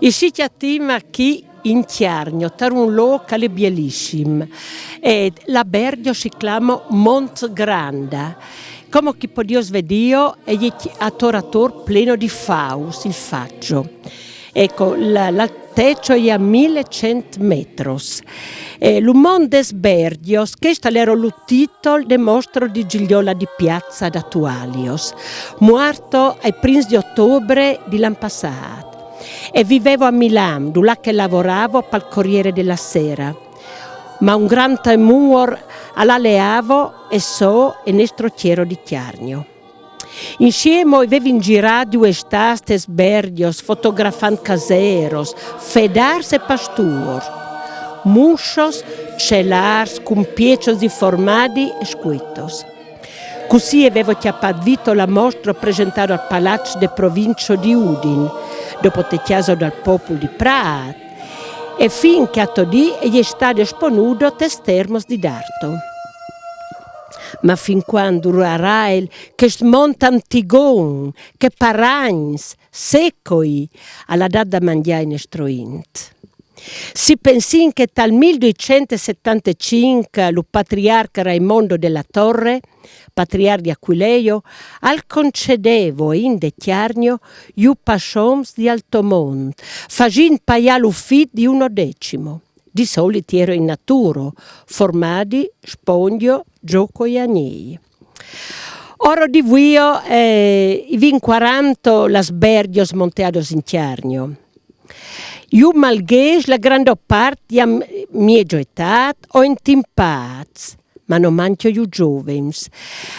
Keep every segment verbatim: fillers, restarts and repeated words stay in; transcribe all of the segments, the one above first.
E si cjatìm achì in Cjargno, tar un lôc che al è bielissim. E la Bèrgjo si clamo Mont Granda. Come che podìos vedìo, e je ator ator pleno di faus, il Faggio. Eco, la, l'alteço e je a mil e cent metros. Eh, lu Mont des Bèrgjos, chest al ero lu tìtol de mostro di Gigliola di Piazza da Tualios, muarto ai prins di otobre di l'an passât. E vivevo a Milan, dulà che lavoravo pal Corriere della Sera. Ma un grant amôr al aleavo e sô e nestro cjero di Cjargno. Insiemo i vevin zirât dues estatis tes Bèrgjos, fotografant caseros, fedârs e pastôrs, mussos, celârs, cun piezos di formadi e scuetos. Cussì i vevo cjapât vito la mostro presentado al Palaç de Provincio di Udin, dopo te Cjaso dal Popul di Prât, e fin che ato dì e je stado esponudo tes termos di Darto. Ma fin cuant duraràil chest mont antigon che par agns, secoi, al à dât da mangjâ ai nestro int? Si pensìn che tal mil duicent e setantecinc lu patriarc Raimondo della Torre, patriarc di Aquileio, al concedevo ai int de Cjargno ju passons di Alto Mont, fasint paiâ l'ufit di uno decimo. Di solit i ero in naturo, formadi, spongjo, zoco e agnei. Oro di vuio, eh, i vin cuaranto las Bèrgjos monteados in Cjargno. Ju malghês la grando part i àn miezo etât o intimpâts, ma no mancjo ju zovins.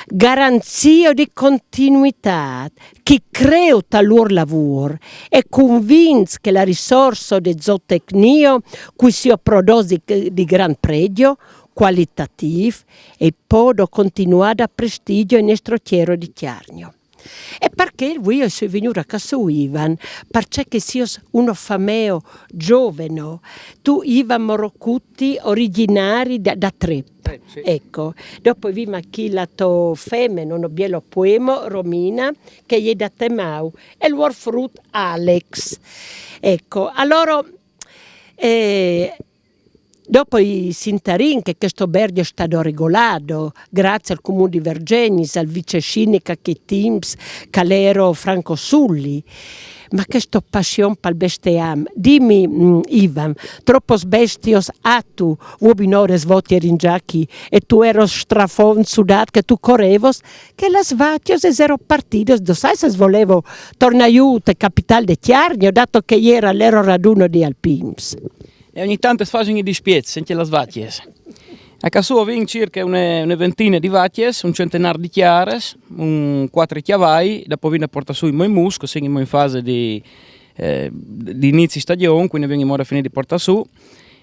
Garanzio di continuitât, chi creu tal lôr lavôr e cunvints che la risorso de zootecnio cui sio prodots di, di grant pregjo, cualitatîf, e podo continuâ a dâ prestigjo al nestro cjero di Cjargno. E parcè vuio soi vignût a ca sù, Ivan? Parcè che sios uno fameo zoveno, tu Ivan Morocutti, origjinari da, da Trep. Eh, sì. Eco, dopo i vin achì la tô femeno, no bielo puemo, Romina, che e je da Temau, e il lôr frut Alex. Eco, alora, eh, dopo i sintarìn che chesto Bèrgjo al è stado regolado, grazie al Comun di Vergegnis, al vice sinic a chei timps, che al ero Franco Sulli. Ma chesto passion pal bestiam, dimi, mm, Ivan, tropos bestios âstu, vuebin ores vot i erin za chi, e tu eros strafont sudât che tu corevos, che las vacjos e sero partidos, no sai se e volevo tornâ jù te capitâl de Cjargno, dato che e jere al ero raduno di alpins. E ogni tant si fasin i dispiets, ancje las vacjos. A ca sù o vin circa une, une ventine di vacjos, un centenâr di cjares, un cuatri cjavai, dopo o vin da puartâ sù i moscj, che o sin in fase di, eh, di inizi stagjon, cuindi o vin a finî di puartâ sù.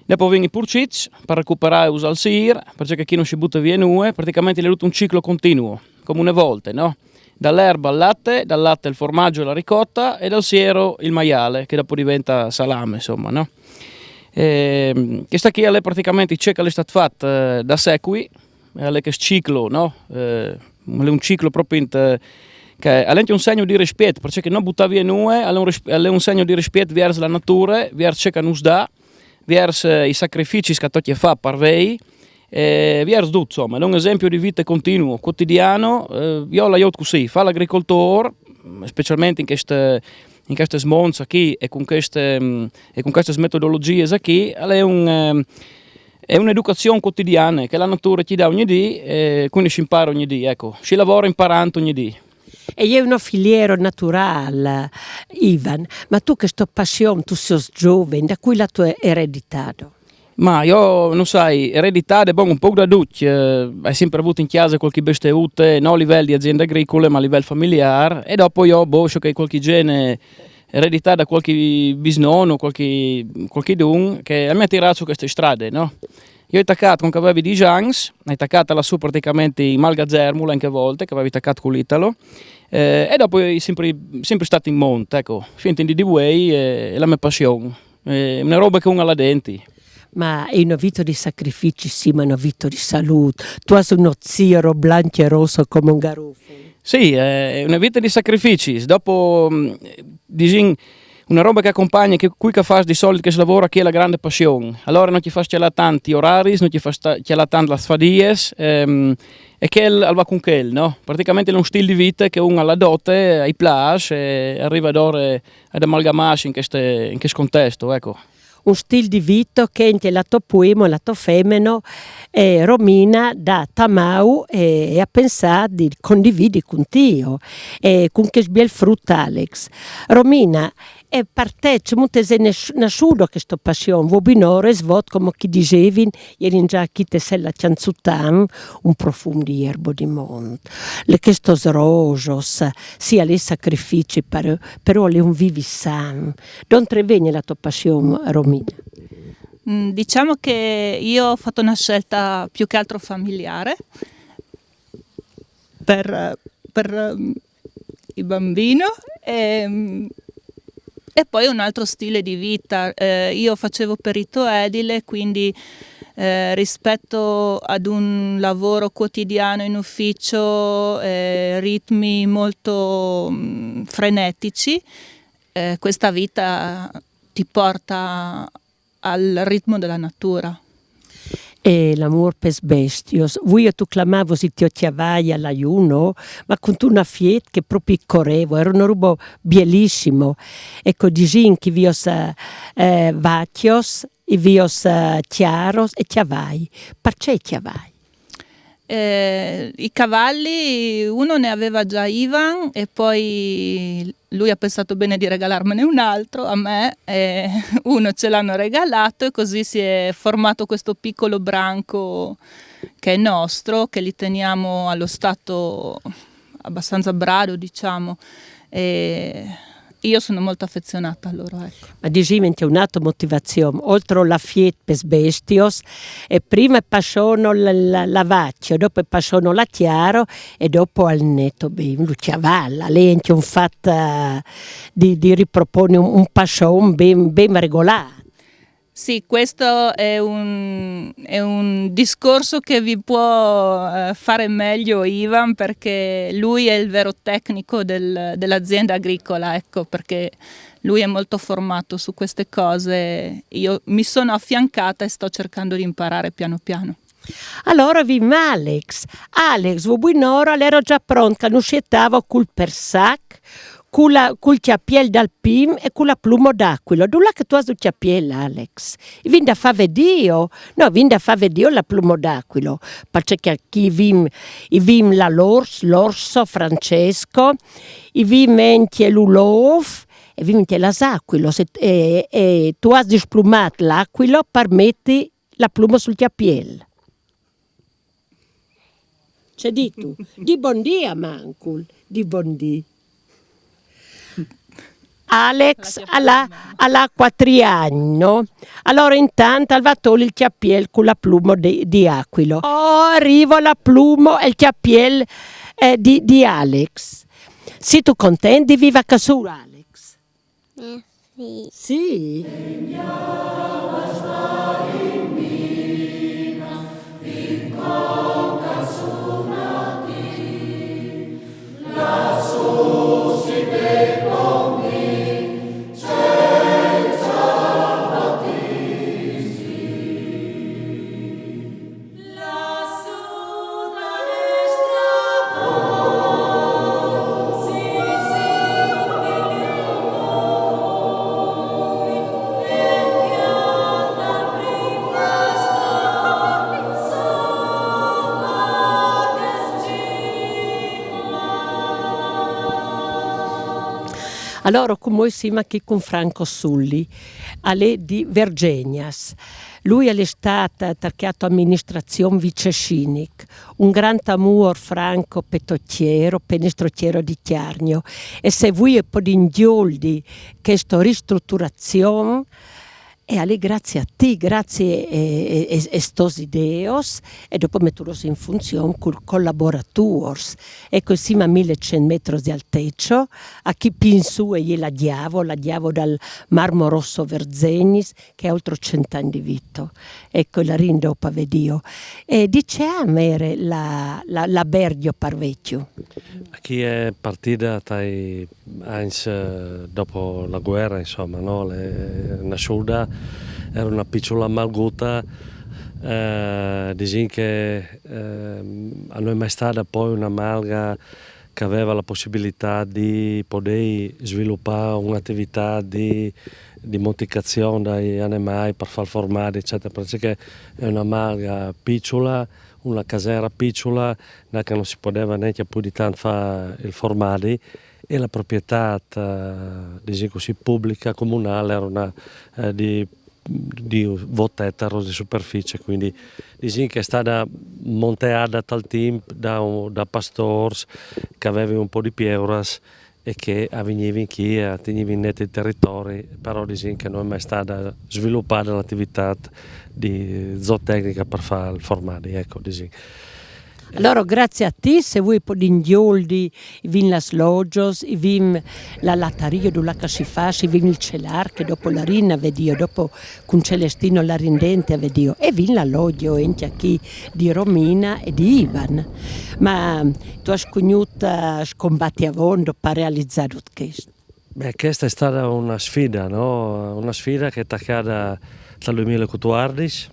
Dopo o vin i purciçs, par recuperâ e usâ al sîr, parcè che chi no si bute vie nuie, praticamente al è dut un ciclo continuo, come une volte, no? Da l'erba al lat, dal lat al formagjo e la ricota e dal siero il maiale, che dopo al devente salame, insome, no? Ehm, chest chi al è praticamente ce che al è stât fat, eh, da secui, al è chest ciclo, no? Eh, al è un ciclo propit, eh, che al è ancje un segno di rispiet, parcè che no butâ vie nuie al è un risp-, al è un segno di rispiet viers la nature, viers ce che nus da, viers, eh, i sacrificis che tocje fâ par vei, eh, viers dut, insome, al è un esempli di vite continuo, cuotidiano, eh, jo o la jôt cussì, fâ l'agricoltôr, specialmente in chest, in chestis monts chi e cun chestis, mm, e cun chestis metodologjiis chi, al è un, ehm, al è une educazion cuotidiane che la nature ti da ogni dì, e cuindi si impare ogni dì, eco, si lavore imparant ogni dì. E je uno filiero naturâl, Ivan, ma tu chesto passion, tu sios zovin, da cui lu âstu ereditado? Ma jo, no sai, ereditade, bon, un pôc da ducj, eh, o ai simpri vût in cjase cualchi bestiute, no a livel di aziende agricule, ma a livel familiâr, e dopo jo, boh, so che cualchi gjen ereditade da cualchi bisnono, cualchi, cualchidun, che al mi à tirât su cheste strade, no? Jo o ai tacât cuant che o vevi dîs agns, o ai tacât là sù praticamente in Malga Zermule, ancje volte, che o vevi tacât cul Italo, eh, e dopo o ai simpri, simpri stât in mont, eco, fin in dì di vuei, eh, e je la mê passion. Eh, une robe che un al à dentri. Ma e je une vite di sacrificis, sì, ma e je une vite di salût. Tu âs uno ziero blancjo e rosso come un garoful. Sì, eh, e je une vite di sacrificis. Dopo, mm, disìn, Una roba che accompagna, che cui che fa di solito che si lavora, che è la grande passione. Allora non ti fa scialà tanti orari, non ti fa sta- scialà tanto la sfadie, ehm, e che al va con quel, no? Praticamente è un stile di vita che uno alla dote, ai piace e arriva ad ore ad amalgamarsi in, queste, in questo contesto, ecco. Un stil di vita che inte la to poema, la to femeno, eh, Romina da Tamau e, e ha pensà di condividi con tio e con che sbiel frut Alex. Romina, e per te, cemute se nassudo questa passione? Vo binore svot, come che dicevin, ieri in già chi te sella cianzutan, un profum di erbo di mont, le questos rosos, sia le sacrifici, però, però le un vivi san. D'ontre vegna la tua passione, Romina? Mm, diciamo che io ho fatto una scelta più che altro familiare per, per, mm, il bambino e, mm, e poi un altro stile di vita. Eh, io facevo perito edile, quindi eh, rispetto ad un lavoro quotidiano in ufficio, eh, ritmi molto mm, frenetici, eh, questa vita ti porta al ritmo della natura. E l'amor pes bestios. Vuio tu clamavos i tio chiavaia l'aiuno, ma con tu una fiet che proprio correvo, era un rubo bielissimo. Ecco, disin che vios eh, vacchios, i vios eh, chiaros e chiavai. Perché chiavai? Eh, I cavalli, uno ne aveva già Ivan e poi lui ha pensato bene di regalarmene un altro a me, e uno ce l'hanno regalato e così si è formato questo piccolo branco che è nostro, che li teniamo allo stato abbastanza brado, diciamo. E io sono molto affezionata a loro, ecco. Ma dicimi anche un'altra motivazione, oltre alla fiet per bestios, e prima passono la, la, la vacchio, dopo passono la chiaro e dopo al netto, ben, lo chiavalla, lei è anche un fatto di, di ripropone un, un passon ben, ben regolare. Sì, questo è un, è un discorso che vi può eh, fare meglio Ivan, perché lui è il vero tecnico del, dell'azienda agricola, ecco, perché lui è molto formato su queste cose. Io mi sono affiancata e sto cercando di imparare piano piano. Allora vim Alex. Alex, vo buinora, l'ero già pronta, nu siettavo cul persac, cul, cul chiapiel dal pim e cul plumo d'aquilo. Dulà che tu has il chiapiel, Alex? I vin da fa vedio? No, i vin da fa vedio la plumo d'aquilo. Perché che qui vim, i vim la l'ors, l'orso, Francesco, i vim anche l'ulof, e vim anche las aquilos. E, e, e tu has displumat l'aquilo per metti la plumo sul chiapiel. C'è ditto? Di buon dì a Mancul, di buon dì. Alex alla, alla quattro anni, no? Allora intanto al va toglie il chiapiel con la plumo di, di aquilo. Oh, arrivo la plumo e il chiapiel eh, di, di Alex. Sei tu contento di vivere a casa, Alex? Eh, sì. Sì? Allora, come siamo qui con Franco Sulli, alle di Vergenias. Lui è stato tarchiato amministrazione vice sinic, un gran amor Franco Petocchiero, penestrocchiero di Chiargno, e se vuoi poi ingioldi questa ristrutturazione, e alle grazie a ti, grazie a, a, a, a stos ideos, e dopo metterlos in funzione con collaborators. Ecco, siamo a millecento metri di altezza, a chi penso e la diavo, la diavo dal Marmo Rosso Verzenis, che ha oltre cent'anni di vita. Ecco, la rindo per vedere. E dice a me la, la, la Berghio Parvecchio. Chi è partita dai Anzi, eh, dopo la guerra, insomma, no? L'è nasciuda, era una picciola malguta, eh, disìn che eh, non è mai stata poi una malga che aveva la possibilità di poter sviluppare un'attività di, di monticazione dai animali per fare formaggi, eccetera, perché è una malga picciola, una casera picciola, che non si poteva neanche più di tanto fare il formaggio, e la proprietà, eh, disìn così, pubblica, comunale, era una eh, di, di vot ettari di superficie, quindi disìn che è stata monteada tal timp da, un- da pastors che avevano un po' di pieuras e che a vegnivin chi e a tegnivin net il territori, però disìn che non è mai stata sviluppata l'attività di zootecnica per fare il formaggio, ecco, disìn. Allora, grazie a ti, se voi podin gioldi, i vin las logios, i vin la lataria dove che si fa, i vin il celar che dopo la rina vedio, dopo con Celestino la rindente vedio, e vin la logio anche qui di Romina e di Ivan. Ma tu hai conosciuto scombatti a vondo per realizzare tutto questo? Beh, questa è stata una sfida, no? Una sfida che è attaccata dal duemilaquattordici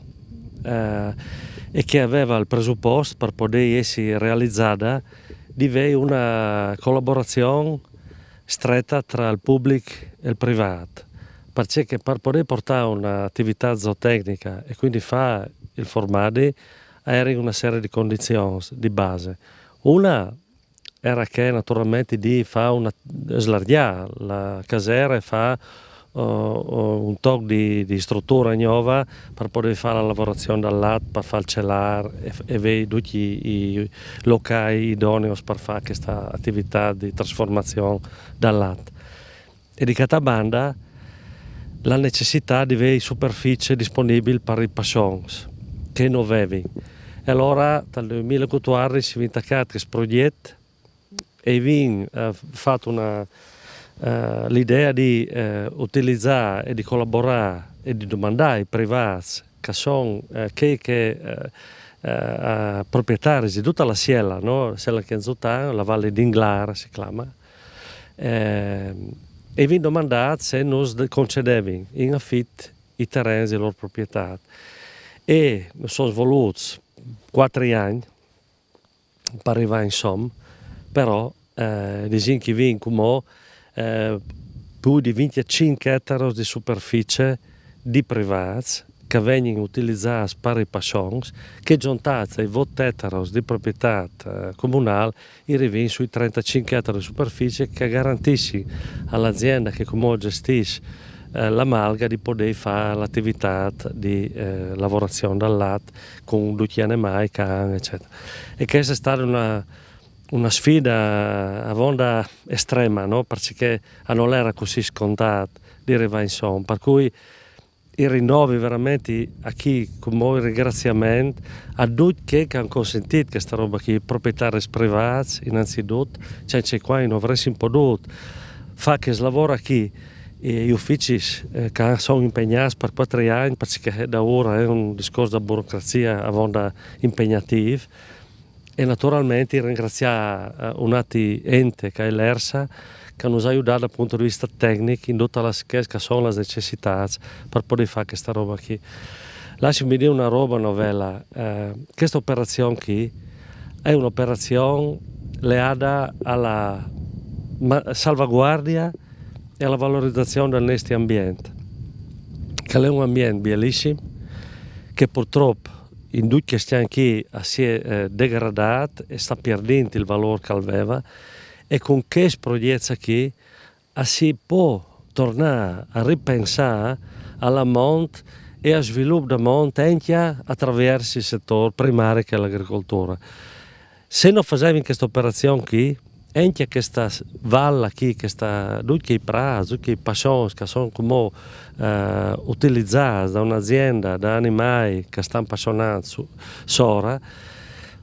eh, e che aveva il presupposto per poter essere realizzata di avere una collaborazione stretta tra il pubblico e il privato, perché per poter portare un'attività zootecnica e quindi fare il formaggio era una serie di condizioni di base. Una era che naturalmente di fare una slargare la casera e fare uh, un toc di, di, struttura nuova per poter fare la lavorazione dal lat, per fare il celar e, e avere tutti i, i locali idonei per fare questa attività di trasformazione dal lat. E di questa banda la necessità di avere superficie disponibile per i passions che non avevi. E allora dal duemilaquattordici si è attaccati questo progetto e abbiamo eh, fatto una, eh, l'idea di eh, utilizzare e di collaborare e di domandare ai privati che sono eh, che, che eh, eh, proprietaris di tutta la Siella, no? Siella Chianzutan, la Valle d'Inglar si chiama, eh, e vi domandate se noi concedevin in affitto i terreni di loro proprietà. E sono voluti quattro anni per arrivare insomma, però eh, disìn che vin come eh, più di venticinque ettari di superficie di privati che vengono utilizzati per i passions, che giuntati ai vot ettari di proprietà eh, comunale, i rivin sui trentacinque ettari di superficie che garantisce all'azienda che come gestisce eh, la malga di poter fare l'attività di eh, lavorazione dal lat con ducine mai can, eccetera. E questa è stata una, una sfida avonda estrema, no? Perché non era così scontato di arrivare insomma, per cui i rinnovi veramente a chi come ringraziamento a tutti che hanno consentito questa roba qui, proprietaris privati innanzitutto, senza i quali non avremmo potuto fare questo lavoro qui. E gli uffici eh, che sono impegnati per quattro anni, perché da ora è un discorso di burocrazia avonda impegnativo, e naturalmente ringraziare eh, un altro ente che è l'ERSA, che ci ha aiutato dal punto di vista tecnico in tutte le che sono le necessità per poter fare questa roba qui. Lasciami dire una roba, Novella, eh, questa operazione qui è un'operazione legata alla salvaguardia e alla valorizzazione del nostro ambiente, che è un ambiente bellissimo, che purtroppo in tutti questi anni qui si è eh, degradato e sta perdendo il valore che aveva, e con questo progetto qui si può tornare a ripensare al mondo e al sviluppo del mondo anche attraverso il settore primario che è l'agricoltura. Se non facevamo questa operazione qui, anche questa valle qui, questa, tutti i prati, tutti i passions che sono come eh, utilizzati da un'azienda, da animali che stanno passionando sopra,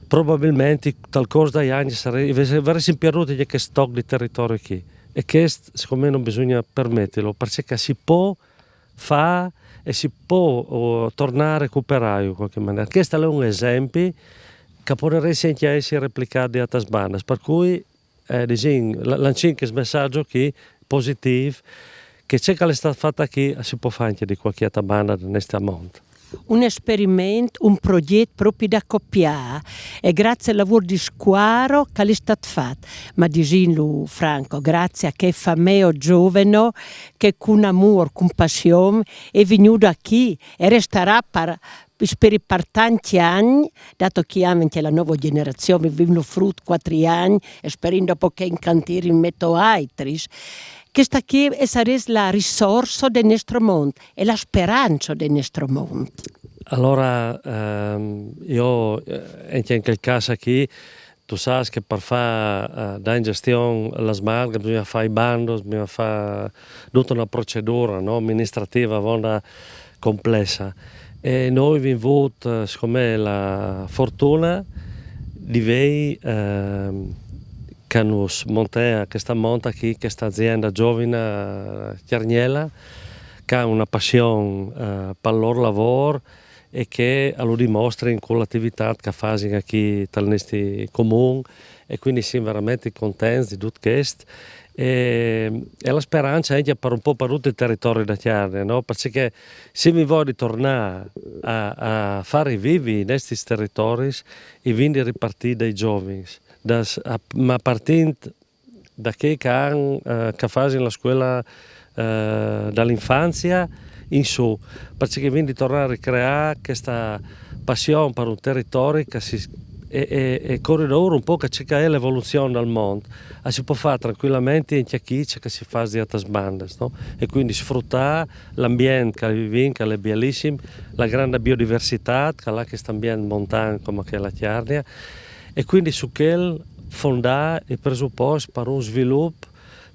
probabilmente tal corso degli anni avremmo perduto anche questo stock di territorio qui. E questo secondo me non bisogna permetterlo, perché si può fare e si può oh, tornare a recuperare in qualche maniera. Questo è un esempio che può essere anche replicato da altre bande, per cui eh, disìn, la-, lancìn chest messaggio chi, positìf, che ce che al è stât fat achì si pues fâ ancje di cualchi altra banda nel nestri mont. Un esperiment, un progjet propit da copiâ, e graciis al lavôr di scuaro che al è stât fat. Ma disìnlu franco, graciis a chê famee zoveno che cun amôr, cun passion, e je vignudo achì e restarà par, speri, par tancj agns, dato che ancje la nova gjenerazion, o vin frut cuatri agns, e sperìn dopo che in cantîr in meto altris. Cheste chi e sarès la risorso dal nestri mont e la sperance dal nestri mont. Alore, ehm, jo, eh, ancje in chel câs achì, tu sâs che par fâ, eh, dâ in gjestion las malghes, bisugne fâ i bandos, bisugne fâ dute une procedure, no, aministrative avonde complesse. E nô o vin vût, eh, sicome la fortune di vê, ehm, che nus monte cheste mont achì, cheste aziende zovine, eh, cjargnele, che e àn une passion, eh, pal lôr lavôr e che lu dimostrin cu la ativitât che a fasin achì tal nestri comun, e cuindi o sin verementri contents di dut chest. E, e la sperance ancje par un pôc par dut il teritori de Cjargne, no? Parcè che se o vin voie di tornâ a, a fâ rivivi i nestris teritoris, o vin di ripartî dai zovins, das, a, ma partint da chei che a àn, eh, che a fasin la scuele, eh, da la infanzie in sù, parcè che o vin di tornâ a ricreâ cheste passion par un teritori che si, e, e, e cori daûr un pôc a ce che e je la evoluzion dal mont, a si pues fâ trancuilamentri ancje achì ce che si fâs di altris bandis, no? E cuindi sfrutâ l'ambient che o vivìn, che al è bielissim, la grande biodiversitât che al à chest ambient montan come che e je la Cjargne, e cuindi su chel fondâ i presuposcj par un svilup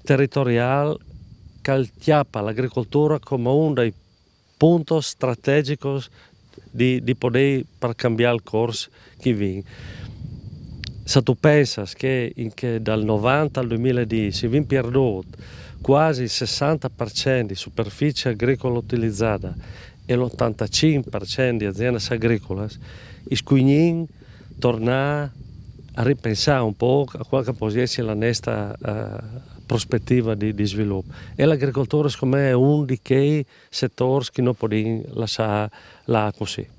teritoriâl che al cjape la agriculture come un dai punts strategjics di, di podê par cambiâ il cors che o vin. Se tu pensas che in, che dal novante al doi mil e dîs o vin pierdût cuasi il sessante par cent di superficie agricole utilizade e l'otantecinc par cent di aziendis agricolis, o scugnìn tornâ a ripensâ un pôc a cuâl che e pues jessi la nestre, eh, prospetive di, di svilup. E la agriculture, sicome e je un di chei setôrs che no podìn lassâ lâ cussì.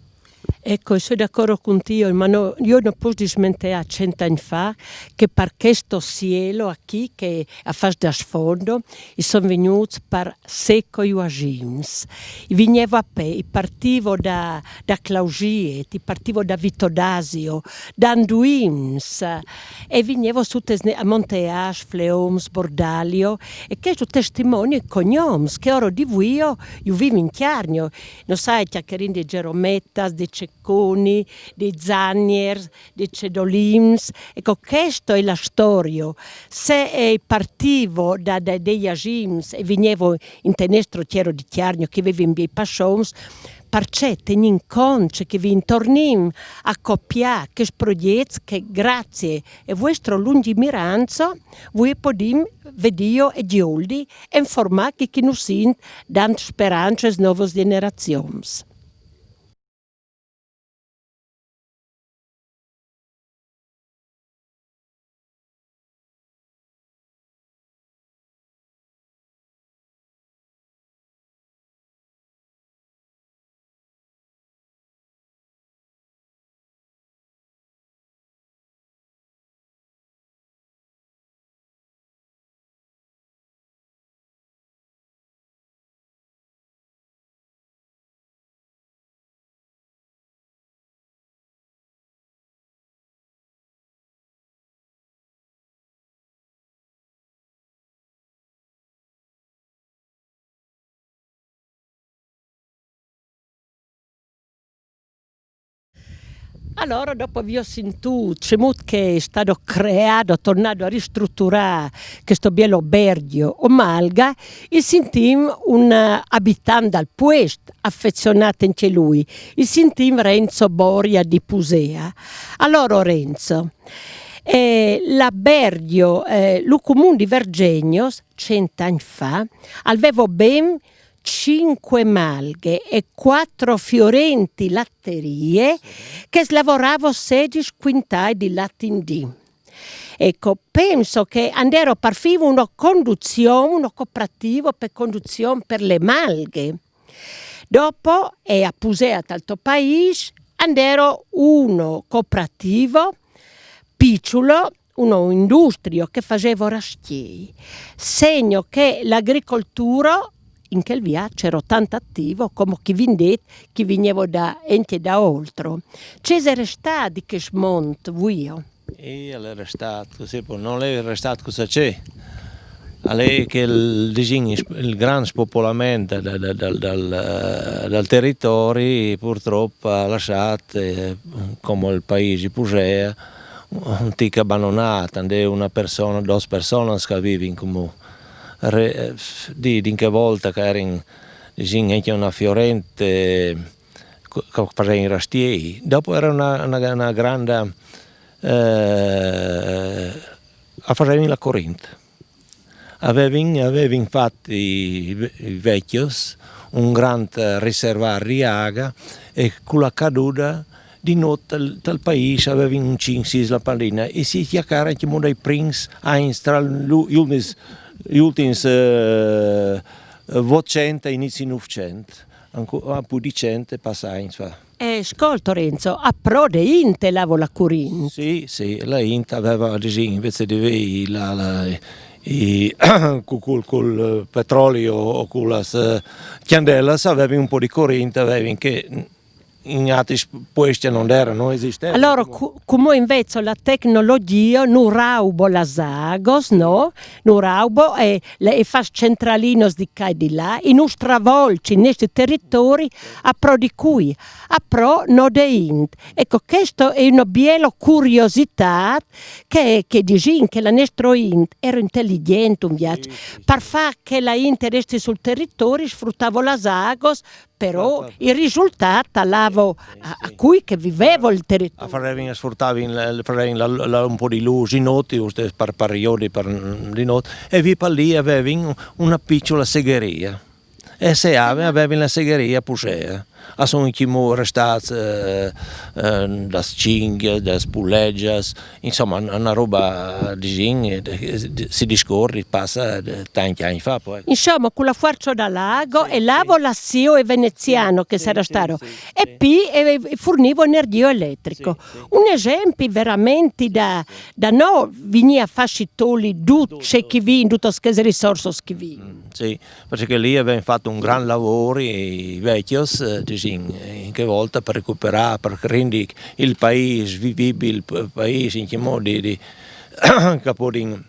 Eco, o soi dacuardi cun ti, ma no, jo no pues dismenteâ cent agns fa che par chest sielo achì che o vês da sfont, o sin vignûts par Secoiuasins. O vignevo a pè, o partivo da, da Clausiet, o partivo da Vito d'Asio, da Anduins, e o vignevo sù tes ne-, a Monte Asch, Fleoms, Bordalio, e chest al è testimoni e cognoms che ora di vuio o vivin in Cjargno. No sai, cjacarìn di Gerometas, di Cecconi, di Zaniers, di Cedolins. Eco, chesto al è la storio. Se, eh, partivo da, da, dai Asins e vignevo inte nestro tiero di Cjargno che o vevin biei passons, parcè tegnìn cont che o vin tornìn a copiâ chescj progjets che graciis a vuestro lungjimiranzo vuei podìn vedê e gjoldi e informâ chei che nus sint, dant sperancis a lis novas gjenerazions. Alora, dopo vê sintût cemût che al è stât creât, tornât a ristruturât chest biel albergo o malga, o sintìn un, eh, abitant dal puest, afezionât ancje lui, o sintìn Renzo Boria di Pusea. Alora, Renzo, eh, l'albergo, eh, lu comun di Vergegnos, cent agns fa, al vevo ben cinc malghe e cuatri fiorenti laterie che si lavoravo sedis cuintâi di lat in dì. Ecco, penso che andero parfivo una conduzione, una cooperativa per conduzione per le malghe. Dopo, e a Pusea tal to paese, andero uno cooperativo, piccolo, uno industrio che faceva rastiei. Segno che l'agricoltura in quel viaggio era tanto attivo, come chi vindit, chi veniva da ente da oltre. Ci è restato di che smont, vuio? E l'è restat così, po non l'è restat cosa c'è. L'è che il, dicin, il gran spopolamento dal, dal, dal, dal territorio purtroppo ha lasciato, eh, come il paese Pusea, un tic abbandonat, andè una persona, dos personas che vivin come re, di, di in che volta che erin, dicin, anche una fiorente, che facevin rastiei. Dopo era una, una, una grande, eh, a facevin la corrente. Avevin, avevin fatto i, i vecchios un grande riservar di aga e con la caduta di notte tal, tal paese avevin un cinc sis la pallina e si chiacchiera anche dai prins anni tra gli ultimi, gli ultimi eh, votcento e inizi novecento, anche più di cento passaggi fa. Eh, scolto Renzo, a pro de int lavo la curint. Sì, sì, la int aveva, dicin, invece di avere la, la, i, col, col petrolio o con le eh, candele, avevin un po' di corrente, avevin che in altri posti non era, non esisteva. Allora, come invece la tecnologia non raubo las agos, no? Non raubo e, e fa centralinos di qua e di là, in un stravolci in questi territori a pro di cui? A pro no de int. Ecco, questa è una bella curiosità che, che dicin che la nostra int era intelligente un viaggio. Sì, sì, sì. Per far che la int resti sul territorio sfruttavo las agos però il risultato lavo a, a cui che vivevo il territorio. A Farevin sfruttavin la, la, la, un po' di luce in notte, per, per periodi per, di notte, e vi per lì avevin una piccola segheria. E se ave, avevin la segheria pusea. A sono chimo restats eh, eh, das cinghie, das puleggias, insomma, una roba, dicin, si discorre, passa tanti anni fa poi. Insomma, con la forza da lago sì, e lavo sì. Lassio e veneziano sì, che sarà sì, stato. Sì, e poi eh, fornivo energia elettrica. Un esempio veramente da, da no venire a farsi toli duce che vi in tutte queste risorse che vi. Mm, sì, perché lì abbiamo fatto un gran lavoro, i vecchios, eh, in che volta per recuperare, per rendere il paese vivibile, il paese in che modo di, di che podin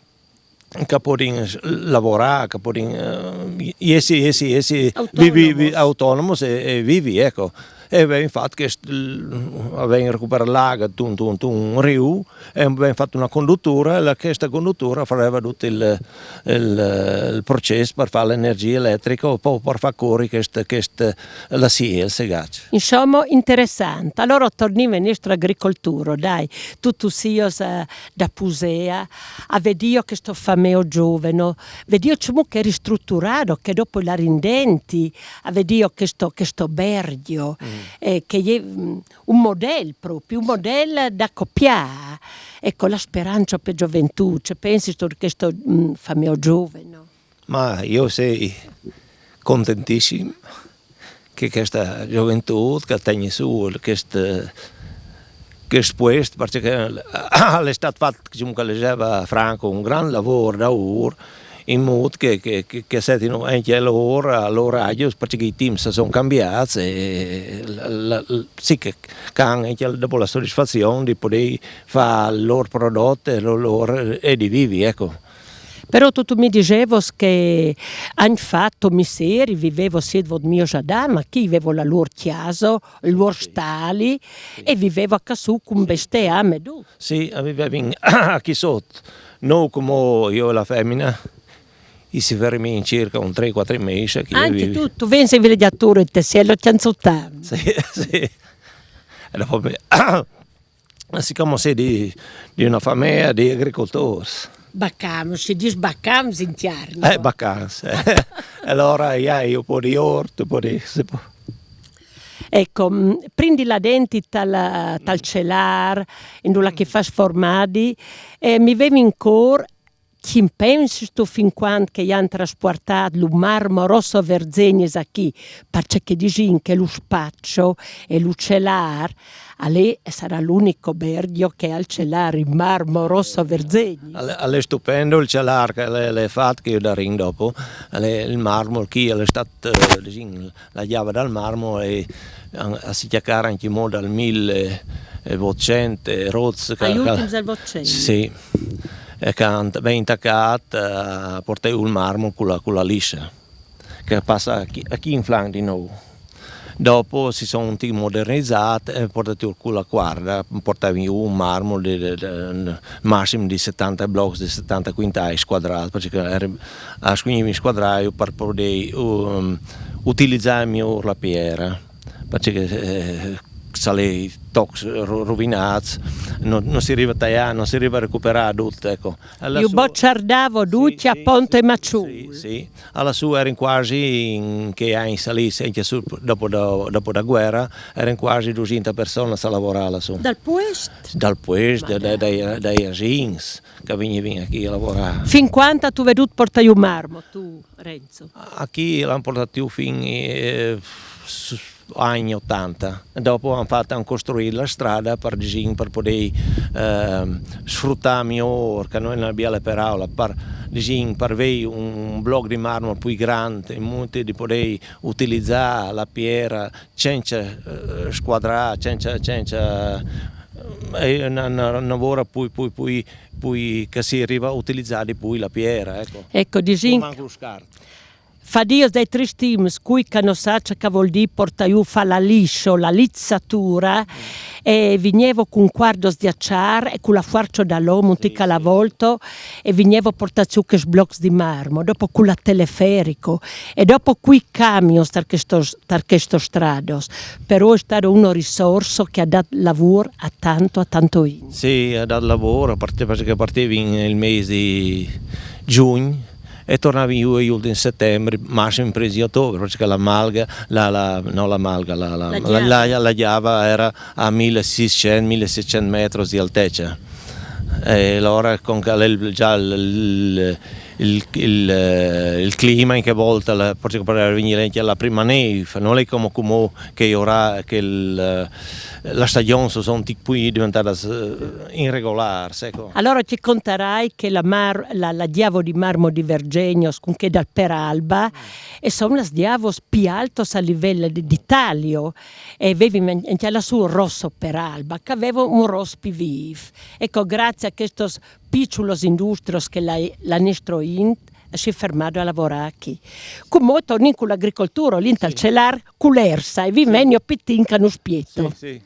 che podin lavorare, che podin eh, essi, essi, essi autonomos. Vivi, autonomos e, e vivi, ecco. E abbiamo fatto che abbiamo recuperato l'acqua, tun, tun, tun, un riu, e abbiamo fatto una conduttura, e questa conduttura faceva tutto il, il, il processo per fare l'energia elettrica o poi per far correre questa, questa, la siesia, il segaccio. Insomma, interessante. Allora torniamo alla nostra agricoltura, dai. Tutti sios eh, da Pusea, a vedio questo fameo giovane, vedio come che è ristrutturato, che dopo la rindenti, a vedio questo, questo bergio, mm. eh, che è mm, un modello proprio, un modello da copiare. Ecco, la speranza per gioventù, ci pensi tu questo mm, fameo giovane? Ma io sei contentissimo che questa gioventù che tiene su questo, questo posto, perché l'è stato fatto, come che diceva Franco, un gran lavoro da ora, in modo che, che, che, che settino anche loro all'orario, perché i team si sono cambiati e la, la, sì che, che hanno anche dopo la soddisfazione di poter fare il loro prodotto e, loro, e di vivere, ecco. Però tu, tu mi dicevi che hanno fatto miseri, vivevo siete mio già da, ma chi aveva la loro chiesa, il loro stali sì. E viveva a Cassù con bestiame, tu? Sì, vivevo a Chisotto, non come io e la femmina, e si fermi in circa un tre quattro mesi. Anche tu, tu pensi il villeggiatore, te sei lo cianzutano. Sì, sì. E dopo siccome sei di, di una famiglia di agricoltori. Bacam, si dice bacam in chiaro. Eh, bacam, sì. Allora io, io un po' di orto, un po' di... Si può. Ecco, mm, prima di là dentro tal, tal celâr, indulà che i fâs formadi, eh, mi vevi in cûr, ci pensistu fin cuant che i àn traspuartât lu marmo rosso Verzenis achì, parcè che disìn che lu spacio e lu celâr al è, sarà l'unico bergio che al celâr in marmo rosso Verzenis. Al è, al è stupendo il celâr che al è, al è fat, che o darìn dopo, al è il marmo chi, al è stât, eh, disìn, la gjava dal marmo e a, a si cjacare ancjemò dal mil e votcent e rots. Ai ultins dal votcent. Sì, e che a àn ben tacât a puartâ jù il marmo cu la, cu la liscia, che passa achì, achì in flanc di nô. Dopo si son un tic modernizâts e puartât jù cu la cuarda, puartavin jù un marmo di, di, di, massim di setante blocs, di setante cuintais scuadrâts, parcè che a scugnivin scuadraju par podê, um, utilizâ miôr la piera, parcè che, eh, se al è tocs ru-, ruvinâts, no, no si riva a taiâ, no si riva a recuperâ dut, ecco. Ju bocjardavo ducj a ponte maçûr. Sì, sì. Alassù a jerin cuasi, in chei agns lì, ancje sù, dopo da, dopo da vuere, a jerin cuasi dusinte personis a lavorâ alassù. Dal puest? Dal puest, dai, dai, dai asins che a vignivin achì a lavorâ. Fin cuant âstu vedût puartâ jù marmo, tu, Renzo? Achì lu àn puartât jù fin, eh, agns otante. Dopo a àn fat, a àn costruît la strade par, disìn, par podê, ehm, sfrutâ miôr, che no je une biele peraule, par, disìn, par vê un bloc di marmo plui grant, in mût di podê utilizâ la piere cence, eh, scuadrâ, cence, cence, eh, e une, une, une vore plui, plui, plui, plui, che si rive a utilizâ di plui la piere, ecco. Ecco, disìn, cumò lu scart. Fadios dai triscj timps, cui che no sa ce che al vûl dî puartâ jù, fâ la liscio, la lizzatura, e vignevo cun cuardos di aciâr e cu la fuarcio dal om, un tic a la volto, e vignevo puartâts jù chescj blocs di marmo, dopo cu la teleferico, e dopo cui camions tar chestos, tar chestos strados. Però al è stât une risorse che e à dât lavôr a tant, a tant int. Sì, e à dât lavôr, a part-, parcè che a partevin il mês di Jugn, e tornavin jù i ultins Setembre, massim prins di Otobre, parcè che la malga, la, la, no la malga, la, la, la gjave, la, la gjave e jere a mil sîscent, mil sîscent metris di altece. E alore, cun che al è il, za il, il, il, eh, il clime in chê volte, la, parcè che al è vignût ancje la prime nêf, no je come, come che e je ora, che il, eh, la stagjon si son un tic plui deventade, eh, iregolârs, ecco. Alore ti contarai che la mar-, la, la gjavo di marmo di Verzenis, cun chê dal Peralba, e son las gjavos plui altos a livel di, di Italie, e vevin ancje alassù rosso Peralba, che al veve un ros plui vîf. Ecco, graciis a chestos piçulos industrios che la, la nestro int si è fermade a lavorâ achì. Cumò tornìn cu la agricolture, lì tal celâr, cu l'ersa, e vi menio pittin che nus spiete. Sì, sì.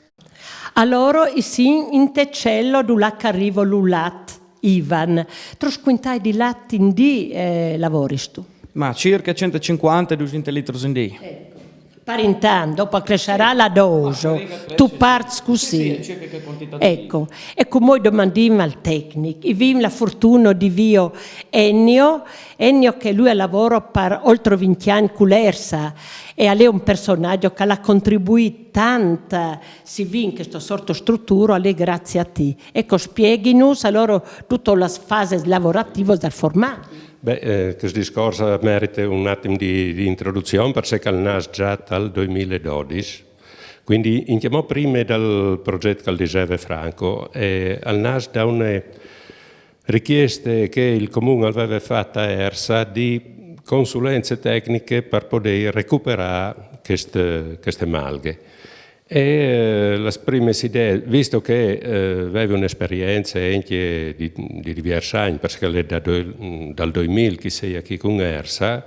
Alore, i sin inte celo, dulà che al rive lu lat, Ivan. Trops cuintais di lat in dì, eh, lavoristu? Ma circa cent e cincuante, dusinte litris in dì. Ecco. Par intant, dopo al cresserà la dose, tu parts cussì. Sì, sì, circa chê cuantitât lì. Ecco, e cumò o domandìn al tecnic. I vin la fortune di vê Ennio, Ennio che lui al lavore par oltri vincj agns cu l'ersa, e al è un personaç che al à contribuît tant, si vin cheste sorte struture, al è graciis a ti. Ecco, spieghinus alore dutis las fasis lavorativas dal format. Beh, eh, chest discors al merite un atim di, di introduzion, parcè che al nas za dal doi mil e dodis, cuindi ancjemò prime dal progjet che al diseve Franco, e al nas da une richieste che il Comun al veve fat a Ersa di consulence tecniche par podê recuperâ cheste, cheste malghe. E, eh, las primis ideis, visto che, eh, vevi une esperience ancje di, di diviers agns, parcè che al è da doi-, dal doi mil che o soi achì cun Ersa,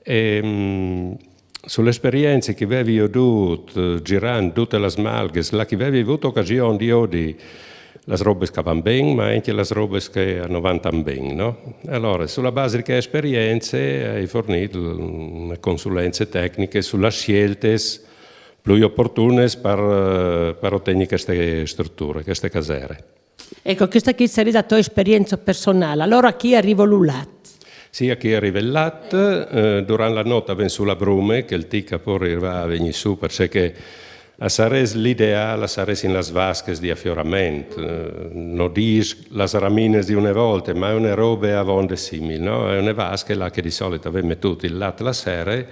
e, mm, su la esperience che o vevi jodût, eh, zirant dutis las malghis, là che o vevi vût ocasion di jodi las robis che a van ben, ma ancje las robis che no van tant ben, no? Alore, su la base di chê esperience o ai fornît une consulence tecniche su las sieltis plui oportunis par, eh, par otignî cheste struture, cheste casere. Ecco, cheste chi e sarès la tô esperience personâl. Alore achì al rive lu lat. Sì, achì al rive il lat, eh, durant la not al ven sù la brume, che al tic a pol rivâ a vignî sù, parcè che A sarès l'ideâl, a saressin las vaschis di affiorament, eh, no dîs las raminis di une volte, ma e je une robe avonde simil, no? E je une vasche là che di solit a vês metût il lat la sere,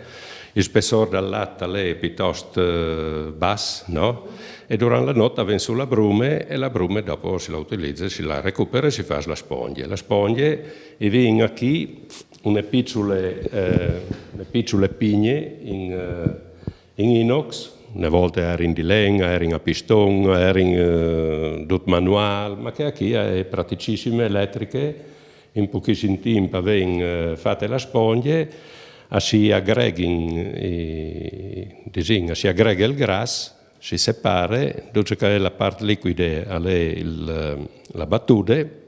il spessôr dal lat al è piuitost, eh, bas, no? E durant la not a ven sù la brume e la brume dopo si la utilize, si la recupere e si fâs la spongje. La spongje e vin achì une piçule, eh, une piçule pigne in, eh, in inox, une volte a jerin di len, a jerin a piston, a jerin, eh, dut manuâl, ma chê achì e je praticissime, eletriche, in pochissim timp a ven, eh, fate la spongje, a si agreghin, i, disìn, a si agreghe il gras, si separe, dut ce che al è la part licuide al è il, la batude,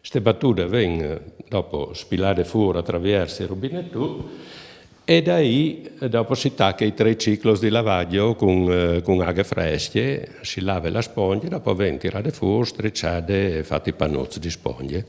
Ste batude a ven, eh, dopo spilade fûr a traviers il rubinetut e da li, eh, dopo si tache i trê ciclos di lavaggio cun, eh, cun aghe fresche, si lave la spongje, dopo a ven tirade fûr, striçade e fat i panuts di spongje.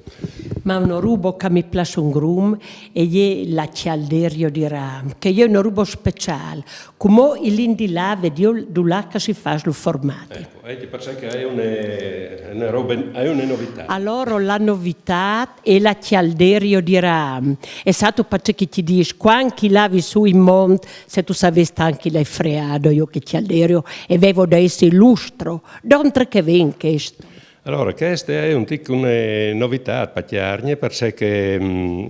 Ma une robe che mi plâs un grum e je la cjalderio di ram, che e je une robe speciâl, cumò i lin di lave di dulà che si fâs lu formadi. Ecco, e parcè che e je une, une robe, e je une novitât. Alore la novitât e je la cjalderio di ram. E sâstu parcè che ti dîs, cuant che i lavi sù in mont, se tu savês tant che i ai freado jo chê cjalderio, e vevo da jessi lustro. Dongje che e ven chest? Alore, cheste e je un tic une novitât par Cjargne, parcè che, mm,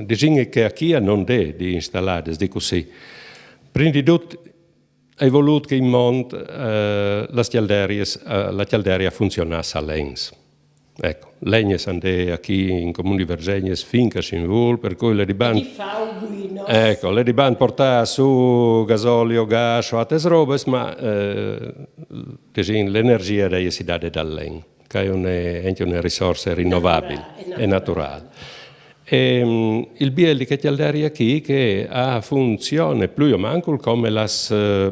disìn che achì a no 'nd è di instaladis, di cussì. Prin di dut, e je volût che in mont, eh, las cjalderiis, eh, la cjalderia a funzionàs a lens. Ecco, legnis a 'nd è achì in Comun di Verzegnis fin che si 'nd vûl, par cui al è di bant, Di fâ un buino. Ecco, al è di bant portâ sù gasolio, gas o atis robis, ma, eh, disìn, la energjie e je dade dal len, che e je une, ancje une risorse rinnovabil, Naturâl, e naturâl. E, mm, il biel di chê cjalderie achì che e funzione plui o mancul come las, eh,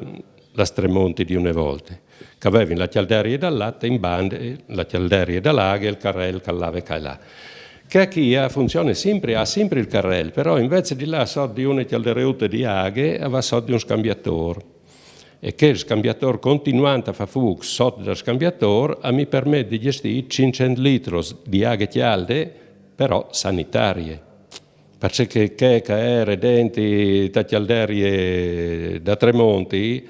las Tremonti di une volte, che a vevin la cjalderie dal lat e in bande la cjalderie da la aghe e il carel che al lave ca e là. Chê achì e funzione simpri, e à simpri il carel, però invezit di lâ sot di une cjalderiute di aghe, e va sot di un scambiatôr. E chel scambiatôr, continuant a fâ fûc sot dal scambiatôr, a mi permet di gjestî cinccent litros di aghe cjalde, però sanitarie. Parcè che chê che e jere dentri te cjalderie da Tremonti,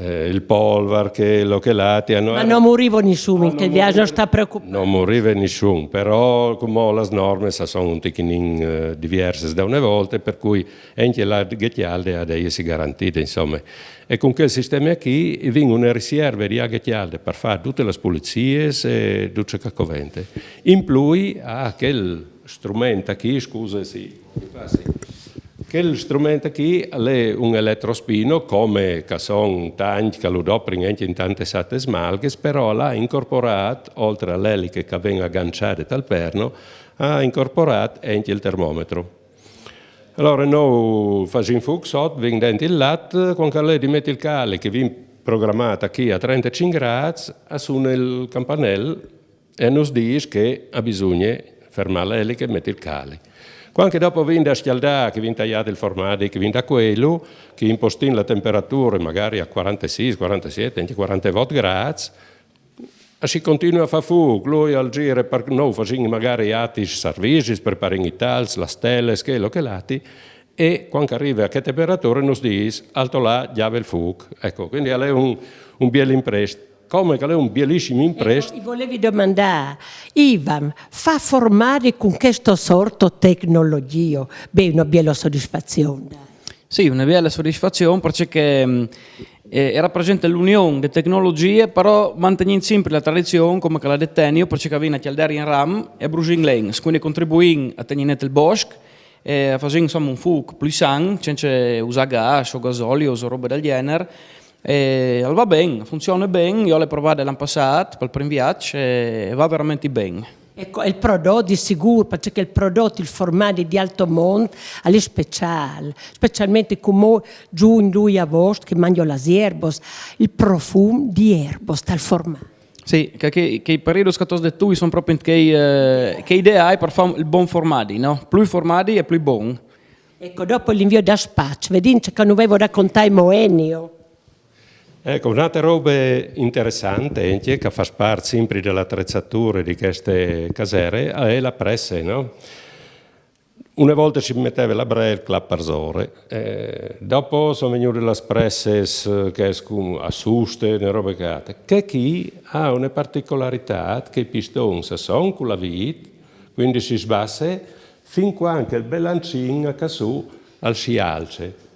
eh, il polvar, chel o chel ati, no... Ma no murivo nissun in chel viaç, no sta preocupâti. No murive nissun, però cumò las normis a son un tichinin, eh, diviersis da une volte, par cui ancje la aghe cjalde e à di jessi garantide, insome. E cun chel sisteme achì e vin une riserve di aghe cjalde par fâ dutis las puliziis e dut ce che al covente. In plui a chel strument achì, scuse, sì, sì. Chel strument achì al è un eletrospino, come che a son tancj che lu doprin ancje in tantis atis malghis, però al à incorporât, oltri a la eliche che e ven aganciade tal perno, al à incorporât ancje il termometro. Alore nô fasìn fûc sot, vin dentri il lat, cuant che al è di meti il calic, che vin programât achì a trentacinc grâts, al sune il campanel e nus dîs che al bisugne fermâ la eliche e meti il calic. Cuant che dopo vin da scjaldâ, che vin taiât il formadi, che vin da cueilû, che impostìn la temperature magari a cuarantesîs, cuarantesiet, ancje cuarantevot grâts, e si continue a fâ fûc, lui al zire, par, nô fasìn magari atis servizis, preparìn i talçs, las teles, chel o chel ati, e cuant che al rive a chê temperature nus dîs: «Alto là, gjave il fûc.» Ecco, cuindi al è un, un biel imprest. Come che al è un bielissim imprest. Ecco, i volevi domandâ, Ivan, fâ formadi cun chesto sorto tecnologjio, ben, une biele sodisfazion. Sì, une biele sodisfazion, parcè che, mm, eh, e rapresente l'union de tecnologjie, però mantegnint simpri la tradizion, come che le à dite Tenio, parcè che a vin la cjalderie in ram e a brusìn lens, cuindi a contribuìn a tignî net il bosc, e a fasìn, insome, un fûc plui san, cence usâ gas o gasolios o robe dal gjenar. E al va ben, al funzione ben, jo le ai provade l'an passât pal prin viaç e al va verementri ben. Ecco, il prodot di sigûr, parcè che il prodot, il formadi di Alto Mont, al è speciâl, specialmentri cumò Jugn, Lui, Avost, che mangjin las erbos, il profum di erbos tal formadi. Sì, che, che, che i periuds che tu âs dit tu a son propit chei, eh, chei ideâi par fâ il bon formadi, no? Plui formadi e plui bon. Ecco, dopo l'invio da spaç, vedìn ce che nus veve da contâ Moenio. Ecco, un'altra roba interessante, anche che fa parte sempre dell'attrezzatura di queste casere, è la presse, no? Una volta si metteva la brel clap parsore, eh, dopo sono venute le presses che è a suste, una roba che altre. Che qui ha una particolarità che i pistoni sono con la vita, quindi si sbasse, fin quando il belancin a su al si alce.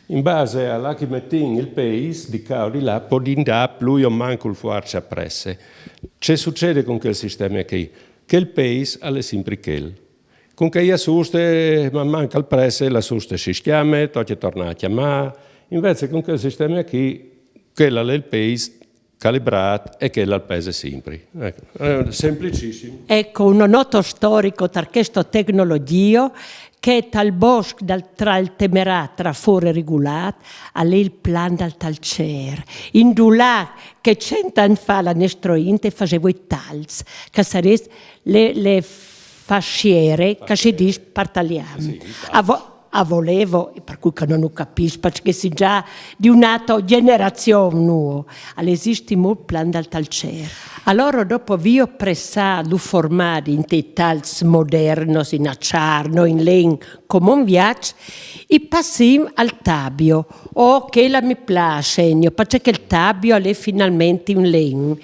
In base a là che mettin il pace, di qua o di là, podin dà più o manco il forza presse. Che succede con quel sistema qui? Che il pace alle sempre quel. Con che io suste, ma manca il presse, la suste si schiame, tocca tornare a chiamare. Invece con quel sistema qui, quella è il pace calibrat e quella al pese sempre. Ecco, è semplicissimo. Ecco, un noto storico tra questa tecnologia che tal bosc dal Traltemerat tra fore regulat al è il plan dal Talcer. Indulà che cent'anni fa la nestrointe fasevo i tals, che sarès le, le fasciere, che si dis par talian. Sì, a, vo- a volevo, per cui che non lo capisco, perché si già di un'altra generazione nuovo, all'esistimo il plan dal Talcer. Allora dopo vi ho pressato formati in dei tals modernos, in acciarno, in len, come un viaggio, e passim al tabio. Oh, che la mi piace, segno, perché il tabio è finalmente un len.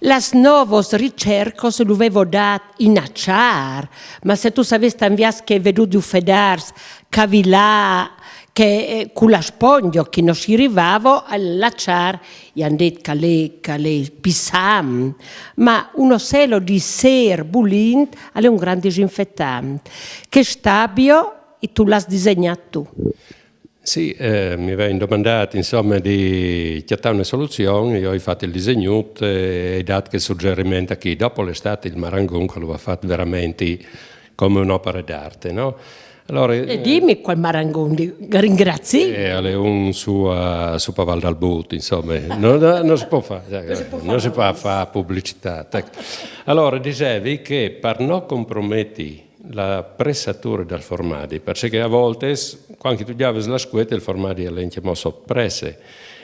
Las novos ricercos lo avevo dat in acciar, ma se tu savest tanvias che vedu di ufedars cavilà che eh, con la spongio che non si arrivavo all'acciar, gli hanno detto che l'è, che l'è pisam, ma uno selo di ser bulint è un gran disinfettant. Che stabio e tu l'has disegnato tu. Sì, eh, mi avevano domandato insomma di cercare una soluzione, io ho fatto il disegno e ho dato quel suggerimento qui. Dopo l'estate il Marangon che lo ha fatto veramente come un'opera d'arte, no? Allora, e dimmi qual Marangon, ringrazi. Eh, è un su, uh, su Paval dal But, insomma, non, non si può fare, non si può fare, fare pubblicità. Ecco. Allora, dicevi che per non compromettere la pressatura dal formadi, perché a volte quando tu llaves la scueta il formadi è anche mosso presse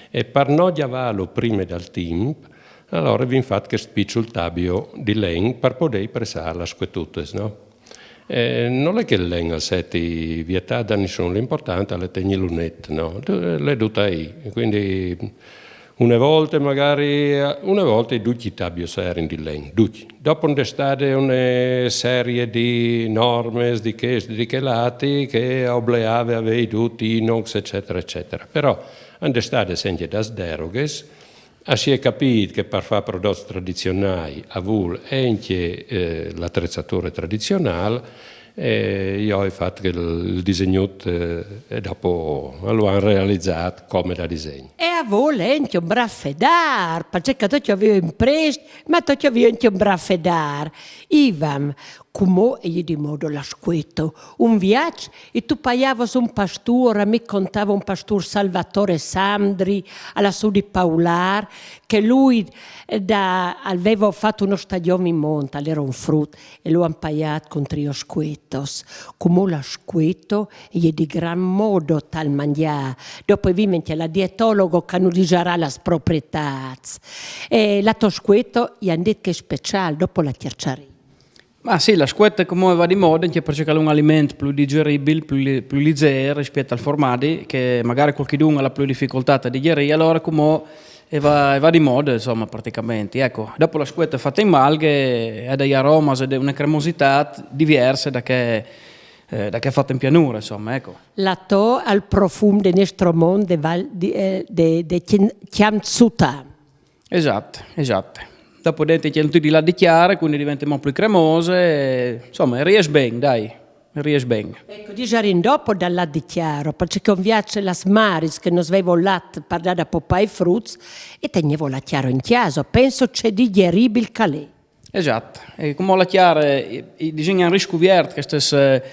e per non llavarlo prima dal tempo, allora vi infatti che spiccio il tabio di len per poter pressare la scuetute, no? Eh, non è che il len al seti vietata da nessuno, l'importante è tenerlo netto, no? L'è tutto lì, quindi una volta magari, una volta i ducci tabio erano di len, ducci. Dopo c'è stata una serie di norme, di questi, di quell'altri, che obbligava a avere tutti inox, eccetera, eccetera. Però c'è stata sempre das deroghes, si è capito che per fare prodotti tradizionali a vol è anche eh, l'attrezzatura tradizionale, e io ho fatto il disegno eh, e dopo lo hanno realizzato come da disegno. E a volenti un brafedar, perché tu ti avevi imprest, ma tu ti avevi anche un brafedar. Ivan, come è di modo la scueto? Un viaggio e tu paiavas un pastor, mi contava un pastor Salvatore Sandri, alla su di Paular, che lui eh, da, aveva fatto uno stagione in monta, l'era un frut, e lo han paiat con trio scuetos. Come la scueto e è di gran modo tal mangià. Dopo vi mette la dietologo che non digerà las proprietà. E la to scueto e han detto che è speciale, dopo la cercarì. Ma sì, la scueta come va di moda, anche perché è un alimento più digeribile, più, più leggero rispetto al formadi, che magari qualcuno ha più difficoltà a digerire, allora come e va, e va di moda, insomma, praticamente. Ecco, dopo la scueta fatta in malghe ha degli aromi e una cremosità diverse da che, eh, da che fatta in pianura, insomma, ecco. La to al profum de nestro mond de, val, de, eh, de, de Chianzuta. Esatto, esatto. Dopo dentro c'è tutti là di chiare, quindi diventa un po' più cremose, e, insomma, riesce bene, dai. Riesce bene. Ecco, dicerin dopo dal lat di chiaro, perché con viace las maris che non svevo lat per dare a popà i fruts e tenevo la chiaro in chiaso, penso c'è digeribile calè. Esatto, e come la chiara, i, i disegna riscuvert che stesse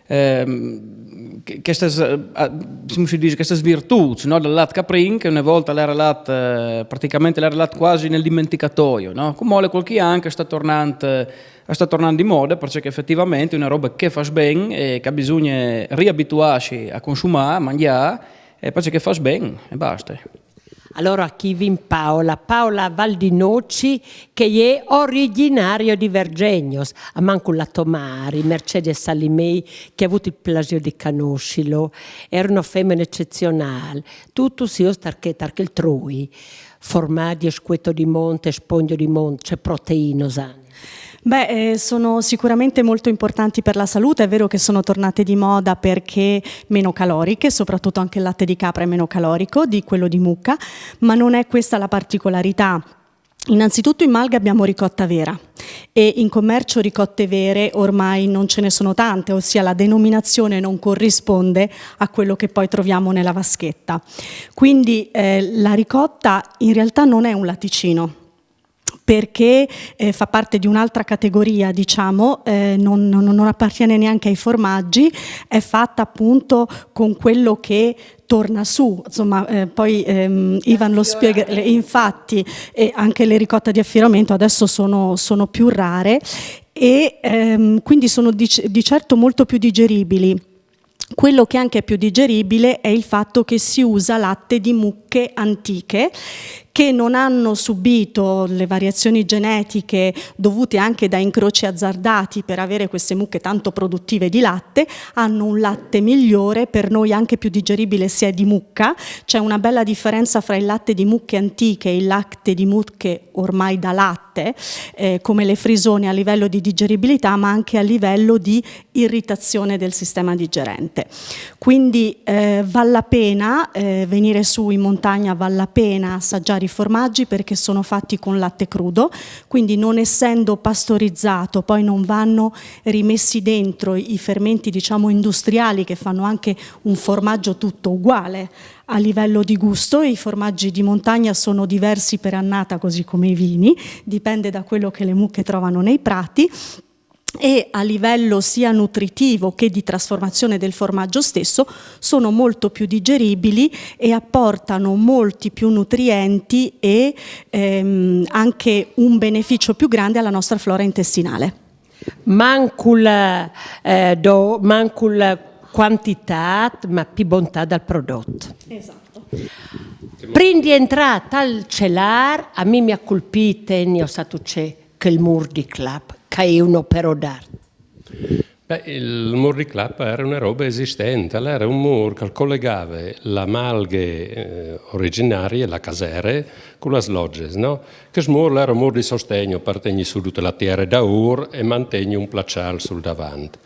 ehm, che, che stes, eh, come si dice, che stes virtuts, no? Del lat caprin, che una volta l'era lat, eh, praticamente l'era lat quasi nel dimenticatoio, no? Come le qualche anche sta tornando sta tornando di moda perché effettivamente è una roba che fa ben e che bisogna riabituarsi a consumare, a mangiare e perché fa ben e basta. Alora chi vin Paola, Paola Valdinoci, che je originario di Vergegnos, a mancul la to mari, Mercedes Salimei, che ha avuto il piacere di conoscerlo, era una femmina eccezionale, tutto si tar che, tar che il trui, formaggio, scueto di monte, spongio di monte, c'è proteine, sane. Beh, eh, sono sicuramente molto importanti per la salute. È vero che sono tornate di moda perché meno caloriche, soprattutto anche il latte di capra è meno calorico di quello di mucca, ma non è questa la particolarità. Innanzitutto in Malga abbiamo ricotta vera e in commercio ricotte vere ormai non ce ne sono tante, ossia la denominazione non corrisponde a quello che poi troviamo nella vaschetta. Quindi eh, la ricotta in realtà non è un latticino, perché eh, fa parte di un'altra categoria, diciamo, eh, non, non, non, appartiene neanche ai formaggi, è fatta appunto con quello che torna su, insomma, eh, poi ehm, Ivan lo spiega, infatti, e anche le ricotte di affioramento adesso sono, sono più rare e ehm, quindi sono di, di certo molto più digeribili. Quello che anche è più digeribile è il fatto che si usa latte di mucche antiche che non hanno subito le variazioni genetiche dovute anche da incroci azzardati per avere queste mucche tanto produttive di latte, hanno un latte migliore, per noi anche più digeribile se è di mucca. C'è una bella differenza fra il latte di mucche antiche e il latte di mucche ormai da latte, eh, come le frisone a livello di digeribilità, ma anche a livello di irritazione del sistema digerente. Quindi eh, vale la pena eh, venire su in montagna, vale la pena assaggiare i formaggi perché sono fatti con latte crudo, quindi non essendo pastorizzato poi non vanno rimessi dentro i fermenti, diciamo, industriali che fanno anche un formaggio tutto uguale a livello di gusto. I formaggi di montagna sono diversi per annata, così come i vini, dipende da quello che le mucche trovano nei prati, e a livello sia nutritivo che di trasformazione del formaggio stesso sono molto più digeribili e apportano molti più nutrienti e ehm, anche un beneficio più grande alla nostra flora intestinale. Mancul, eh, do, mancul quantità, ma più bontà dal prodotto. Esatto. Prin di entrare al celar, a mi mi ha colpito, ne ho stato c'è quel mur di clap, che è un opero d'arte. Beh, il mur di clap era una roba esistente, era un mur che collegava la malghe eh, originaria, la casere, con le logge, no? Che mur era un mur di sostegno, per tenere su tutta la terra da ur e mantenere un placial sul davanti.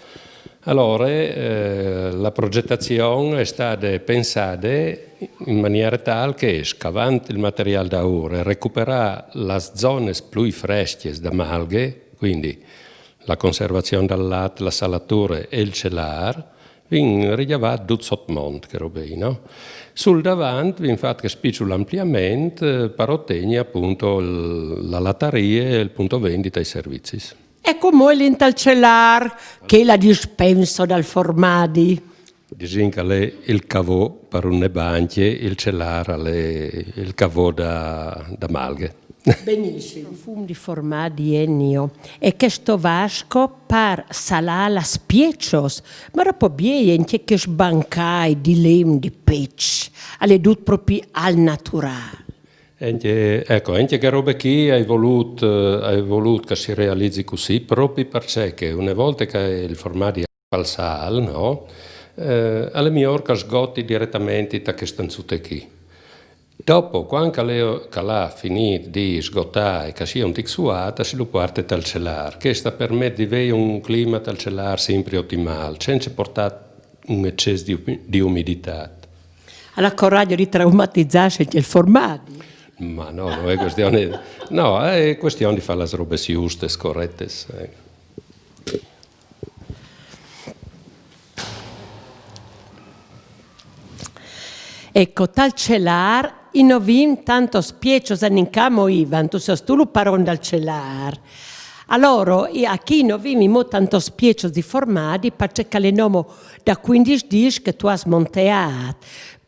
Allora, eh, la progettazione è stata pensata in maniera tale che, scavando il materiale da ur, recuperare le zone più fresche da malghe, quindi la conservazione del latte, la salatura e il celar, vin ricavat dut sot mont, che robe, no? Sul davant vin fat che spicciul ampliament eh, per ottenere appunto il, la lattaria e il punto vendita ai servizi. E come è l'intal celar che la dispensa dal formadi? Disin che l'è il cavò per un banche, il celar l'è il cavò da, da malghe. Benissimo. Fum di formadi Ennio e questo vasco par salà las piecios, ma dopo bieie anche che sbancai di lem di pec, alle dut proprio al naturale. Anche, ecco, anche che robe qui hai voluto, hai voluto che si realizzi così, proprio perché che una volta che il formaggio è al sal, no? Eh, alle miglior che sgotti direttamente da queste stanzute qui. Dopo, quando che l'ha finito di sgottare e che sia un tic suata, si lo porta tal celar. Questa permette di avere un clima tal celar sempre ottimale, senza portare un eccesso di, di umidità. Alla coraggio di traumatizzarsi il formaggio. Ma no, non è questione, no, è questione di fare le robe giuste, corrette. Eh. Ecco, tal celar i no vin tanto spiecios a nincamo Ivan, tu sos tu lu paron dal celar. Allora, a chi no vin mo tanto spiecios di formadi, perché che le nomo da quindici dis che tu has monteat.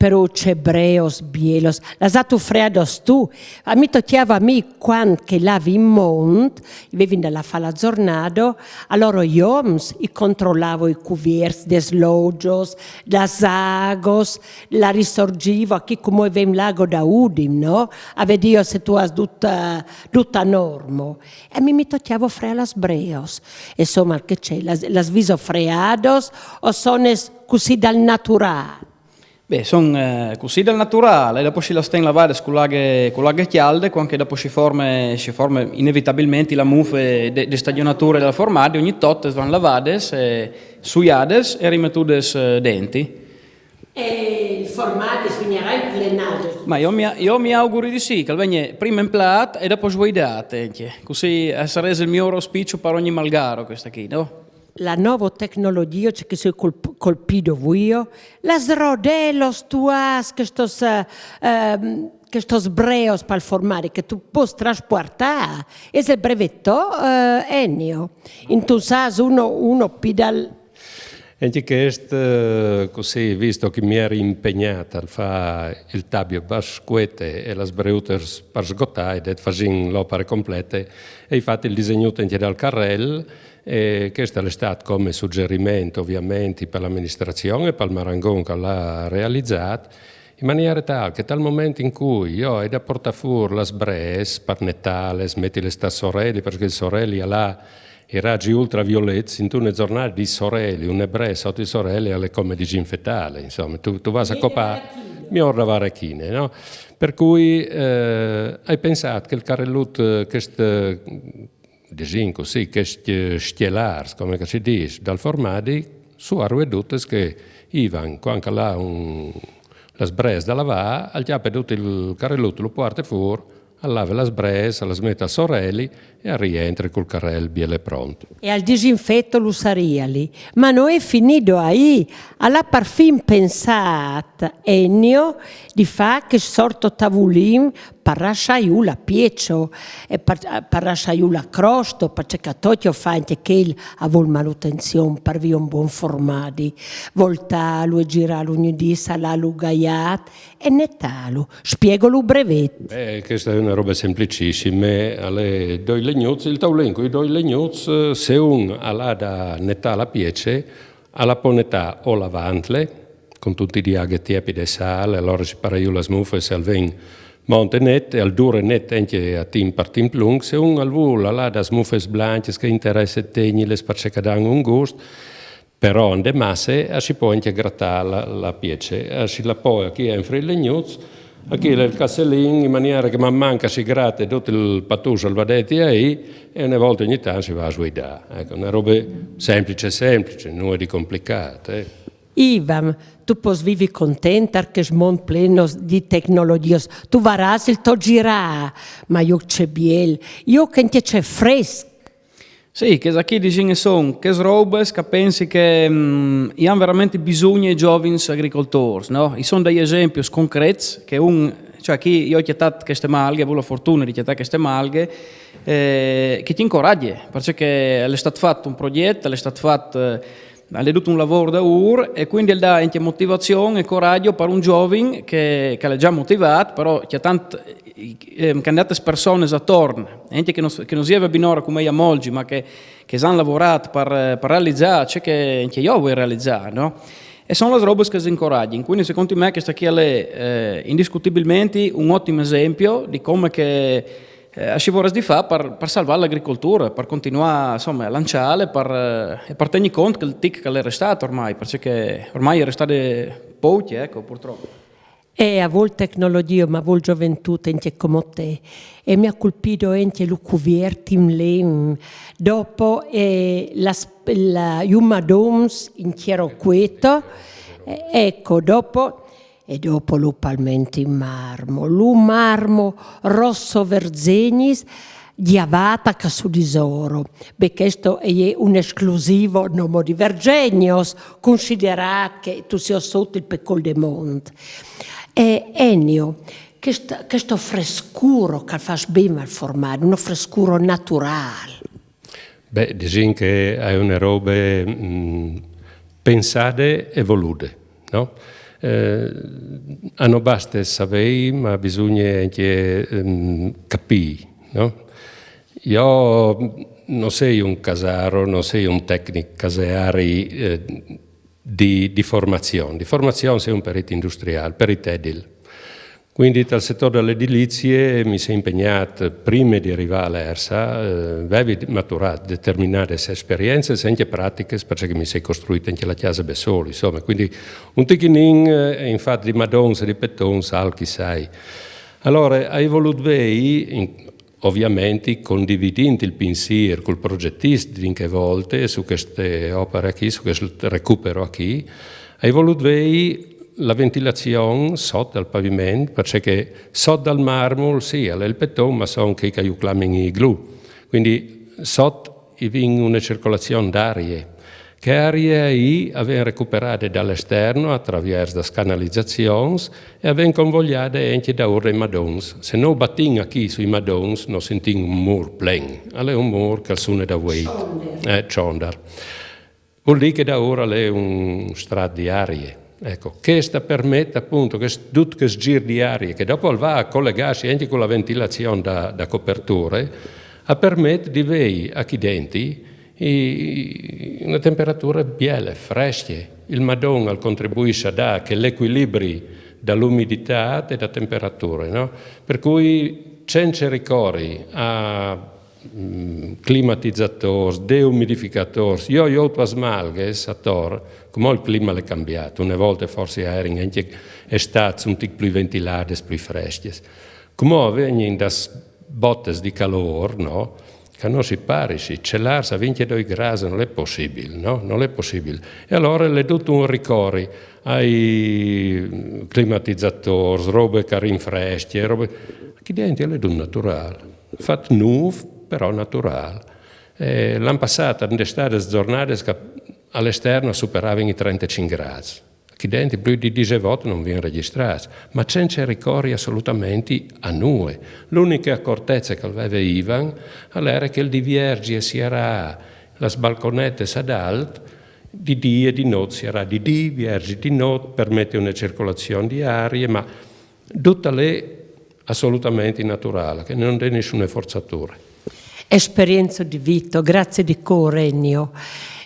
però ce breos bielos, las âstu freados tu? A mi tocjava a mi, cuant che i lavi in mont, i vevin da lâ a fâ la zornada, alora i oms i controlavo i cuvierts des logios, las agos, la risorgivo, achì cumò i vevin l'ago da Udim, no? A vedî se tu âs dut, dut a normo. E a mi mi tocjavo freâ las breos. Insoma, che ce, las, las vêso freados o sonis cussì dal naturâl? Beh, son, eh, cussì dal naturâl, e dopo si las ten lavadis cu la aghe, cu la aghe cjalde, cuant che dopo si forme, si forme inevitabilmentri la mufe de, de stagjonature dal formadi, ogni tot a van lavadis, eh, suiadis e rimetudis, eh, dentri. E il formadi al vignarà implenât? Ma jo mi, jo mi auguri di sì, che al vegni prime implât e dopo svuidât, ancje. Cussì, eh, al sarès il miôr auspicio par ogni malgaro, chest achì, no? La novo tecnologia, ce che soi colp-, colpido vuio, las rodelos, tu âs chestos, eh, ehm, chestos breos pal formadi che tu pos traspuartâ, isal il brevet to, eh, Ennio? Intun sâs uno, uno pidal. Ancje chest, eh, cussì, visto che mi eri impegnât a fâ il tabio par scuete e las breutis par sgotâ, e det fasìn l'opare complete, e i ai fat il disegnut ancje dal carel, e chest al è stât come sugjeriment, ovviamentri, par l'aministrazion e pal marangon che lu à realizât, in maniere tâl che tal moment in cui jo i ai da puartâ fûr las brees par netâles, metiles tal soreli, parcè che il soreli al à i ragjis ultraviolets, intune zornade di soreli, une bree sot il soreli al è come disinfetâle, insome, tu, tu vâs a copâ miôr da varechine, no? Par cui, eh, i ai pensât che il carelut, eh, chest, eh, disìn cussì, chescj, eh, scjelârs, come che si dîs, dal formadi, su a ruedutis che Ivan, cuant che al à un, las brees da lavâ, al cjape dut il carelut, lu puarte fûr, al lave las brees, al las met al soreli e al rientre cul carel biel e pront. E al disinfeto lu sariali. Ma no è finido aì, al à parfin pensât Ennio di fâ chest sorto tavulin par rassâ jù la pieço, e par, par rassâ jù la crosto, parcè che a tocjo fâ ancje chel al vûl manutenzion par vê un bon formadi, voltâlu e zirâlu ogni dì, salâlu gaiât e netâlu. Spiego lu brevet. Beh, cheste e je une robe semplicissime, al è doi legnuts, il taulin cui doi legnuts, se un al à da netâ la piece, al la pò netâ o lavantli, cun tut di aghe tiepide e sâl, alore si pare jù las mufis e al ven mont e net, e al dure net ancje a timp, par timp lunc, se un al vûl, al à das mufis blancjis che i interesse tegniles parcè che a dan un gust, però a 'nd è masse, a si pò ancje gratâ la, la piece, a si la pò achì enfri i legnuts, achì al è il casselin, in maniere che man man che si grate dut il patùs al va dentri aì, e une volte ogni tant si va a svuidâ. Eco, une robe semplice, semplice, nuie di complicât, eh. Ivan, tu pos vivi content tar chest mont plen di tecnologjos. Tu varâs il to zirâ, ma jo ce biel, jo che ancje ce fresc. Sì, chest achì disìn e son chês robis che pensi che, mm, i àn verementri bisugne i zovins agricoltôrs, no? I son dai esempios concrets che un, cioè, chi jo o ai cjatât cheste malghe, o ai vût la fortune di cjatâ cheste malghe, eh, che ti incoragje, parcè che al è stât fat un progjet, al è stât fat, eh, al è dut un lavôr daûr, e cuindi al dà ancje motivazion e coragjo par un zovin che, che al è za motivât, però cjatant, ehm, cjandatis personis ator, ancje che no, che no si jeve binora cumò a molzi, ma che, che àn lavorât par, par realizâ ce che ancje jo o vuei realizâ, no? E son las robis che a incoragjin. Cuindi, secont me, chest achì al è, eh, indiscutibilmentri un otim esempli di come che, eh, si vorès di fâ par, par salvâ la agricolture, par continuâ, insome, a lanciâle, par, eh, e par tignî cont che il tic che al è restât ormai, parcè che ormai e je restade pouche, eco, purtrop. E a vûl tecnologjie, ma a vûl zoventût ancje come te. E mi à colpido ancje lu cuviert in len. Dopo, eh, las, la, i umadons in tierra cueta. Eh, eco, dopo, e dopo lu palment in marmo. Lu marmo rosso verzegnis, gjavât a ca su di Soro. Beh, chesto e je un esclusivo nomo di Verzegnos, considerât che tu sios sot il Pecol de Mont. E Ennio, chest, chesto frescuro che al fâs ben al formadi, uno frescuro naturâl. Beh, disìn che e je une robe, mm, pensade e volude, no? Eh, a no baste savei, ma bisugne anche ehm, capì, no? Io non sei un casaro, non sei un tecnico caseari eh, di, di formazione. Di formazione sei un perito industriale, perito edil. Quindi dal settore dell'edilizia mi sono impegnato prima di arrivare all'ERSA, eh, avevi maturato determinate esperienze, anche pratiche, perché mi sei costruito anche la casa da solo, insomma, quindi un tichinin, eh, infatti di madons e di petons, al chi sai. Allora, hai voluto vei, in, ovviamente condividendo il pensiero col progettista di in che volte su queste opere qui, su questo recupero qui, hai voluto vei la ventilazione sotto al pavimento, perché che sotto al marmo, sì, è il beton, ma sono che io clami iglu. Quindi sotto i vin una circolazione d'aria. Che arie i avevano recuperate dall'esterno attraverso le canalizzazioni e avevano convogliate anche da ore i madons. Se noi battin qui sui madons, non sentin un mur plen. Allora è un mur che suona da voi. Eh, ciondar. Vuol dire che da ora è un strat di arie. Ecco, questa permette appunto che tutto che giro di aria, che dopo va a collegarsi anche con la ventilazione da, da coperture, ha permesso di avere a chi denti una temperatura bella, fresca. Il Madonna contribuisce a dare che l'equilibri dall'umidità e da temperature, no? Per cui senza ricorri a mm, climatizzatori, deumidificatori, io ho avuto a smalghe, a Tor, come il clima è cambiato, una volta forse erano anche estate un tic più ventilate, più fresche. Come vengono da botte di calore, no? Che non si pari, si celarsi a ventidue gradi non è possibile, no? Non è possibile. E allora è tutto un ricorri ai climatizzatori, robe che rinfresche, robe... Qui dentro è tutto naturale. Fatto nuovo, però naturale. Eh, l'anno passato, in d'estate, giornate che all'esterno superavano i trentacinque gradi. Qui dentro più di diciotto non viene registrato, ma senza ricorri assolutamente a nulla. L'unica accortezza che aveva Ivan era che il di Viergi si era la sbalconetta ad alto, di dì e di notte si era di dì, Viergi di notte, permette una circolazione di aria, ma tutta lì assolutamente naturale, che non è nessuna forzatura. Esperienza di vita, grazie di cuore, Ennio.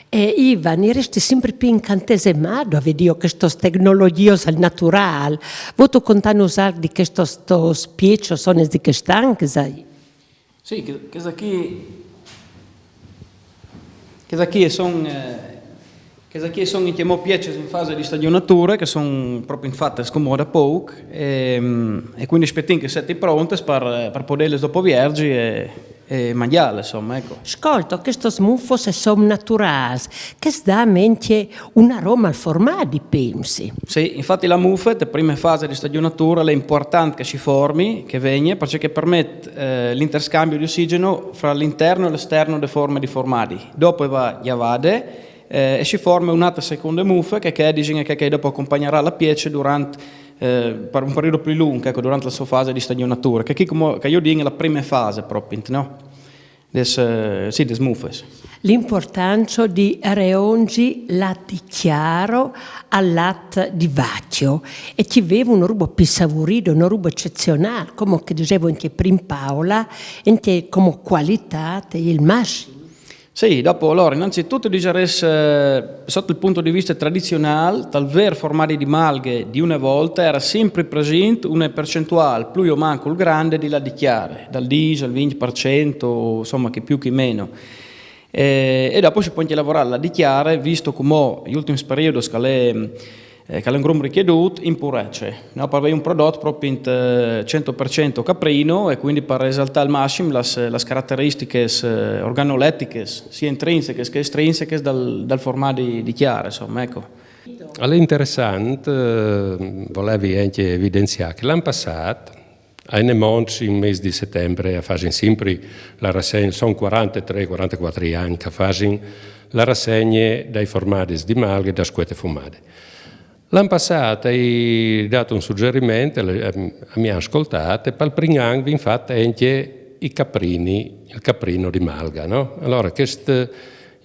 E Ivan, i resti sempre più incantesemato a vedere queste tecnologie al naturale. Vuoi contarnos algo di queste specie, sono di quest'anno, sai? Sì, che, che da qui, che da qui sono eh, che da qui sono in piece in fase di stagionatura, che sono proprio in fatte scomoda poco, e, e quindi aspettiamo che siate pronte per, per poterle dopo viergi e, e mangiarle, insomma, ecco. Scolta, queste smuffe sono naturali, che dà mente un aroma al formaggio, pensi? Sì, infatti la muffa, la prima fase di stagionatura, è importante che si formi, che venga, perché permette eh, l'interscambio di ossigeno fra l'interno e l'esterno delle forme di formaggi. Dopo va chiavate eh, e si forma un'altra seconda muffa che, che, diciamo, che, che dopo accompagnerà la piece durante eh, per un periodo più lungo, ecco, durante la sua fase di stagionatura, che, qui, come, che io dico è la prima fase proprio, no? Des, eh, sì, des muffes. L'importanza di reongi latte chiaro al latte di vacchio e ci aveva una roba più savorita, una roba eccezionale, come che dicevo anche prima Paola, anche come qualità è il massimo. Sì, dopo allora, innanzitutto dicerei eh, sotto il punto di vista tradizionale, tal ver formati di malghe di una volta era sempre presente una percentuale più o meno grande di la dichiare, dal dieci al venti per cento, insomma, che più che meno. E, e dopo si può anche lavorare la dichiare, visto come gli ultimi periodi che le eh, che l'è un grum richieduto in purece, no? Per avere un prodotto proprio in cento per cento caprino e quindi per esaltare al massimo le, le caratteristiche eh, organoletiche, sia intrinseche che estrinseche dal, dal formaggio di, di chiare, insomma, ecco. Allora, interessante, eh, volevi anche evidenziare che l'anno passato, a Enemonci, in mese di settembre, a Fasin Simpri, la rassegna, sono quarantatré, quarantaquattro anni che a Fasin, la rassegna dai formati di malghe da scuete fumate. L'anno passato hai dato un suggerimento, mi ha ascoltato, e per il primo anno vi infatti anche i caprini, il caprino di Malga, no? Allora, questo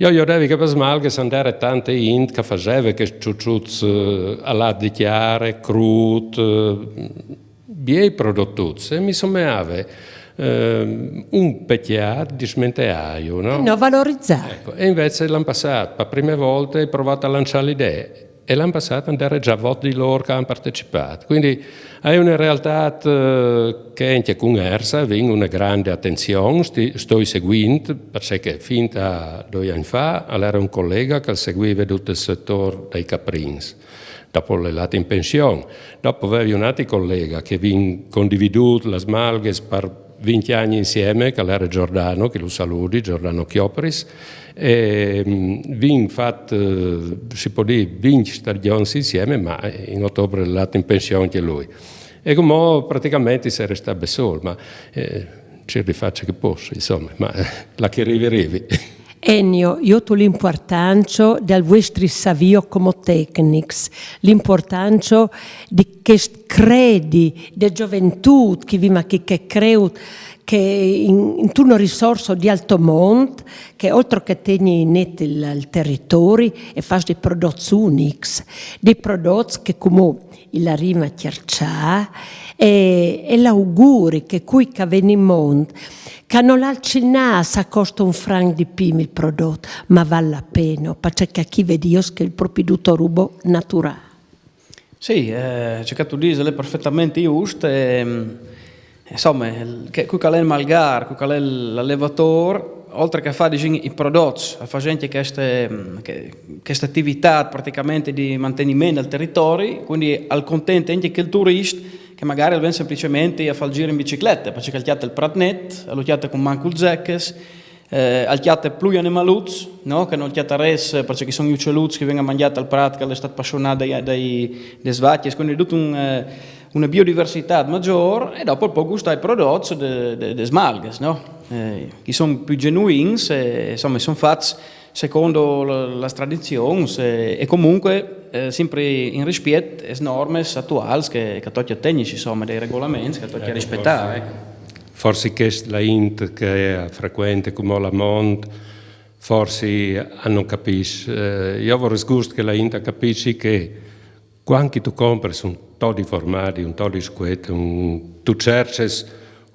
Jo, jo devi che per smalghe s'andere tante int che faceve che ciuciuts eh, a lat di chiare, crut, eh, biei prodotuts, e mi someave eh, un pecchiat dismenteaio, no? No valorizzare. Ecco, e invece l'anno passato, per prime volte, hai provato a lanciare l'idea. E l'anno passato andare già vot di loro che hanno partecipato. Quindi è una realtà eh, che anche con Ersa vin una grande attenzione, sti, stoi seguint, perché fin a due anni fa era un collega che seguiva tutto il settore dei caprins. Dopo l'è andato in pensione. Dopo avevi un altro collega che vin condividuto le smalghe per venti anni insieme, che era Giordano, che lo saludi, Giordano Chiopris, e mm, vin fatto, eh, si può dire, venti stagioni insieme, ma in ottobre è andato in pensione anche lui. E come praticamente si resta da solo, ma eh, ci rifaccio che posso, insomma, ma eh, la che rivi rivi. Ennio, io tu l'importancio del vuestri savio come tecnics, l'importancio di quest credi de gioventù che vi ma che, che creut che in, in un risorso di alto mont, che oltre che tegni net il, il territori e fas dei prodotti unics, dei prodotti che come il arriva a cercià e, e l'auguri che cui che veni in mont che non l'alcinà sa costa un franc di pim il prodotto, ma vale la pena, perché a chi vedi io che il proprio tutto rubo naturale. Sì, eh, ciò che tu dici è perfettamente giusto. E, insomma, che, qui che è il malgar, qui che è l'allevatore, oltre che fa diciamo, i prodotti, fa anche queste, queste attività praticamente di mantenimento del territorio, quindi al contento anche che il turista che magari viene semplicemente a fare il giro in bicicletta, perché al chiatta il pratnet, lo chiatta con manco il zecches, eh, al chiatte più animaluts, no? Che non chiatta res, perché ci sono gli uccelluts che vengono mangiati al prat, che è stato appassionato dai, dai, dai svacchi, quindi è tutto un... Eh, una biodiversità maggiore e dopo poi gusta i prodotti de, de, de smalghes, no? Eh, che sono più genuini e insomma sono fatti secondo la, la tradizione e, e comunque eh, sempre in rispetto alle norme attuali che, che tocca tecnici, insomma, dei regolamenti che tocca ecco, rispettare. Forse, ecco. Forse che la int che è frequente come la Mont, forse hanno capito. Eh, io vorrei gusto che la int capisci che quando tu compri un to di formaggi, un to di squette, un, tu cerces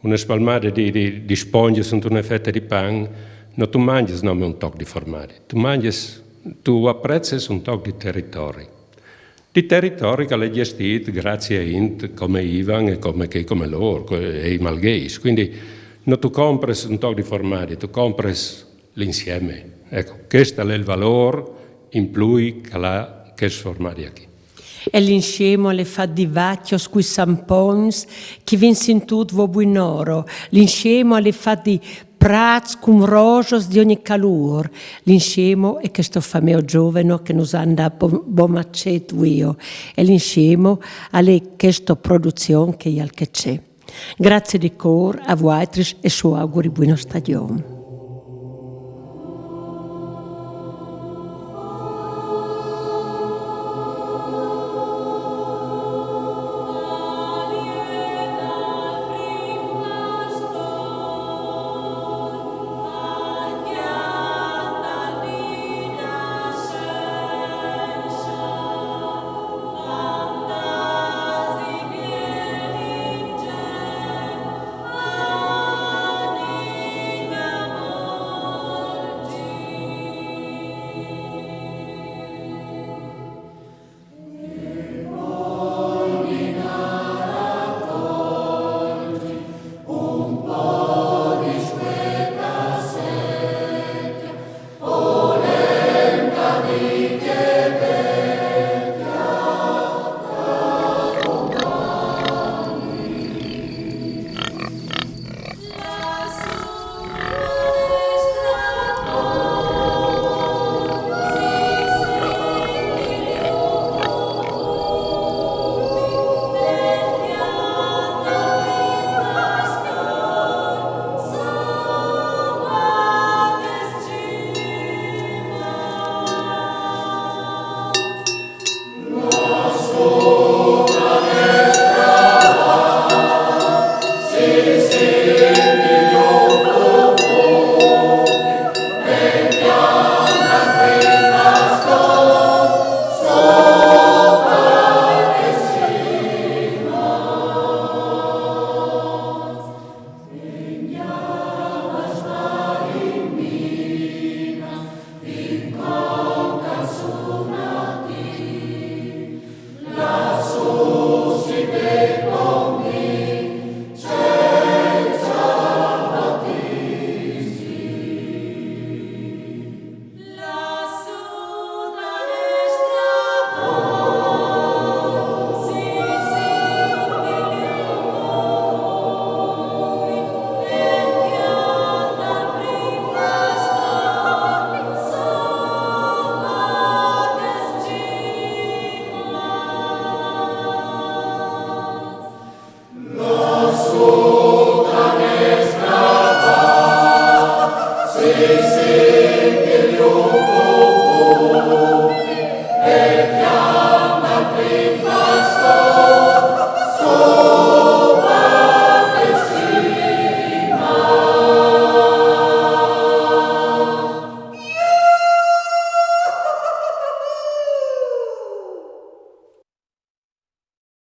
una spalmada di, di, di sponghe su una fetta di pan, non tu mangi nome un toc di formaggi, tu mangi, tu apprezzi un toc di territorio. Di territorio che l'è gestito grazie a int come Ivan e come, che, come loro, e i Malghesi. Quindi non tu compri un toc di formaggi, tu compri l'insieme. Ecco, questo è il valore in più che l'ha che formaggi qui. E l'insieme alle fa di vacchio scui sampons che vin sentut vo buinoro, l'insieme alle fa di prats cum rosas di ogni calur, l'insieme è questo fameo giovano che nos anda bomacet vio, e l'insieme alle questa produzione che è al che c'è. Grazie di cor a voaltris e su auguri buona stagione.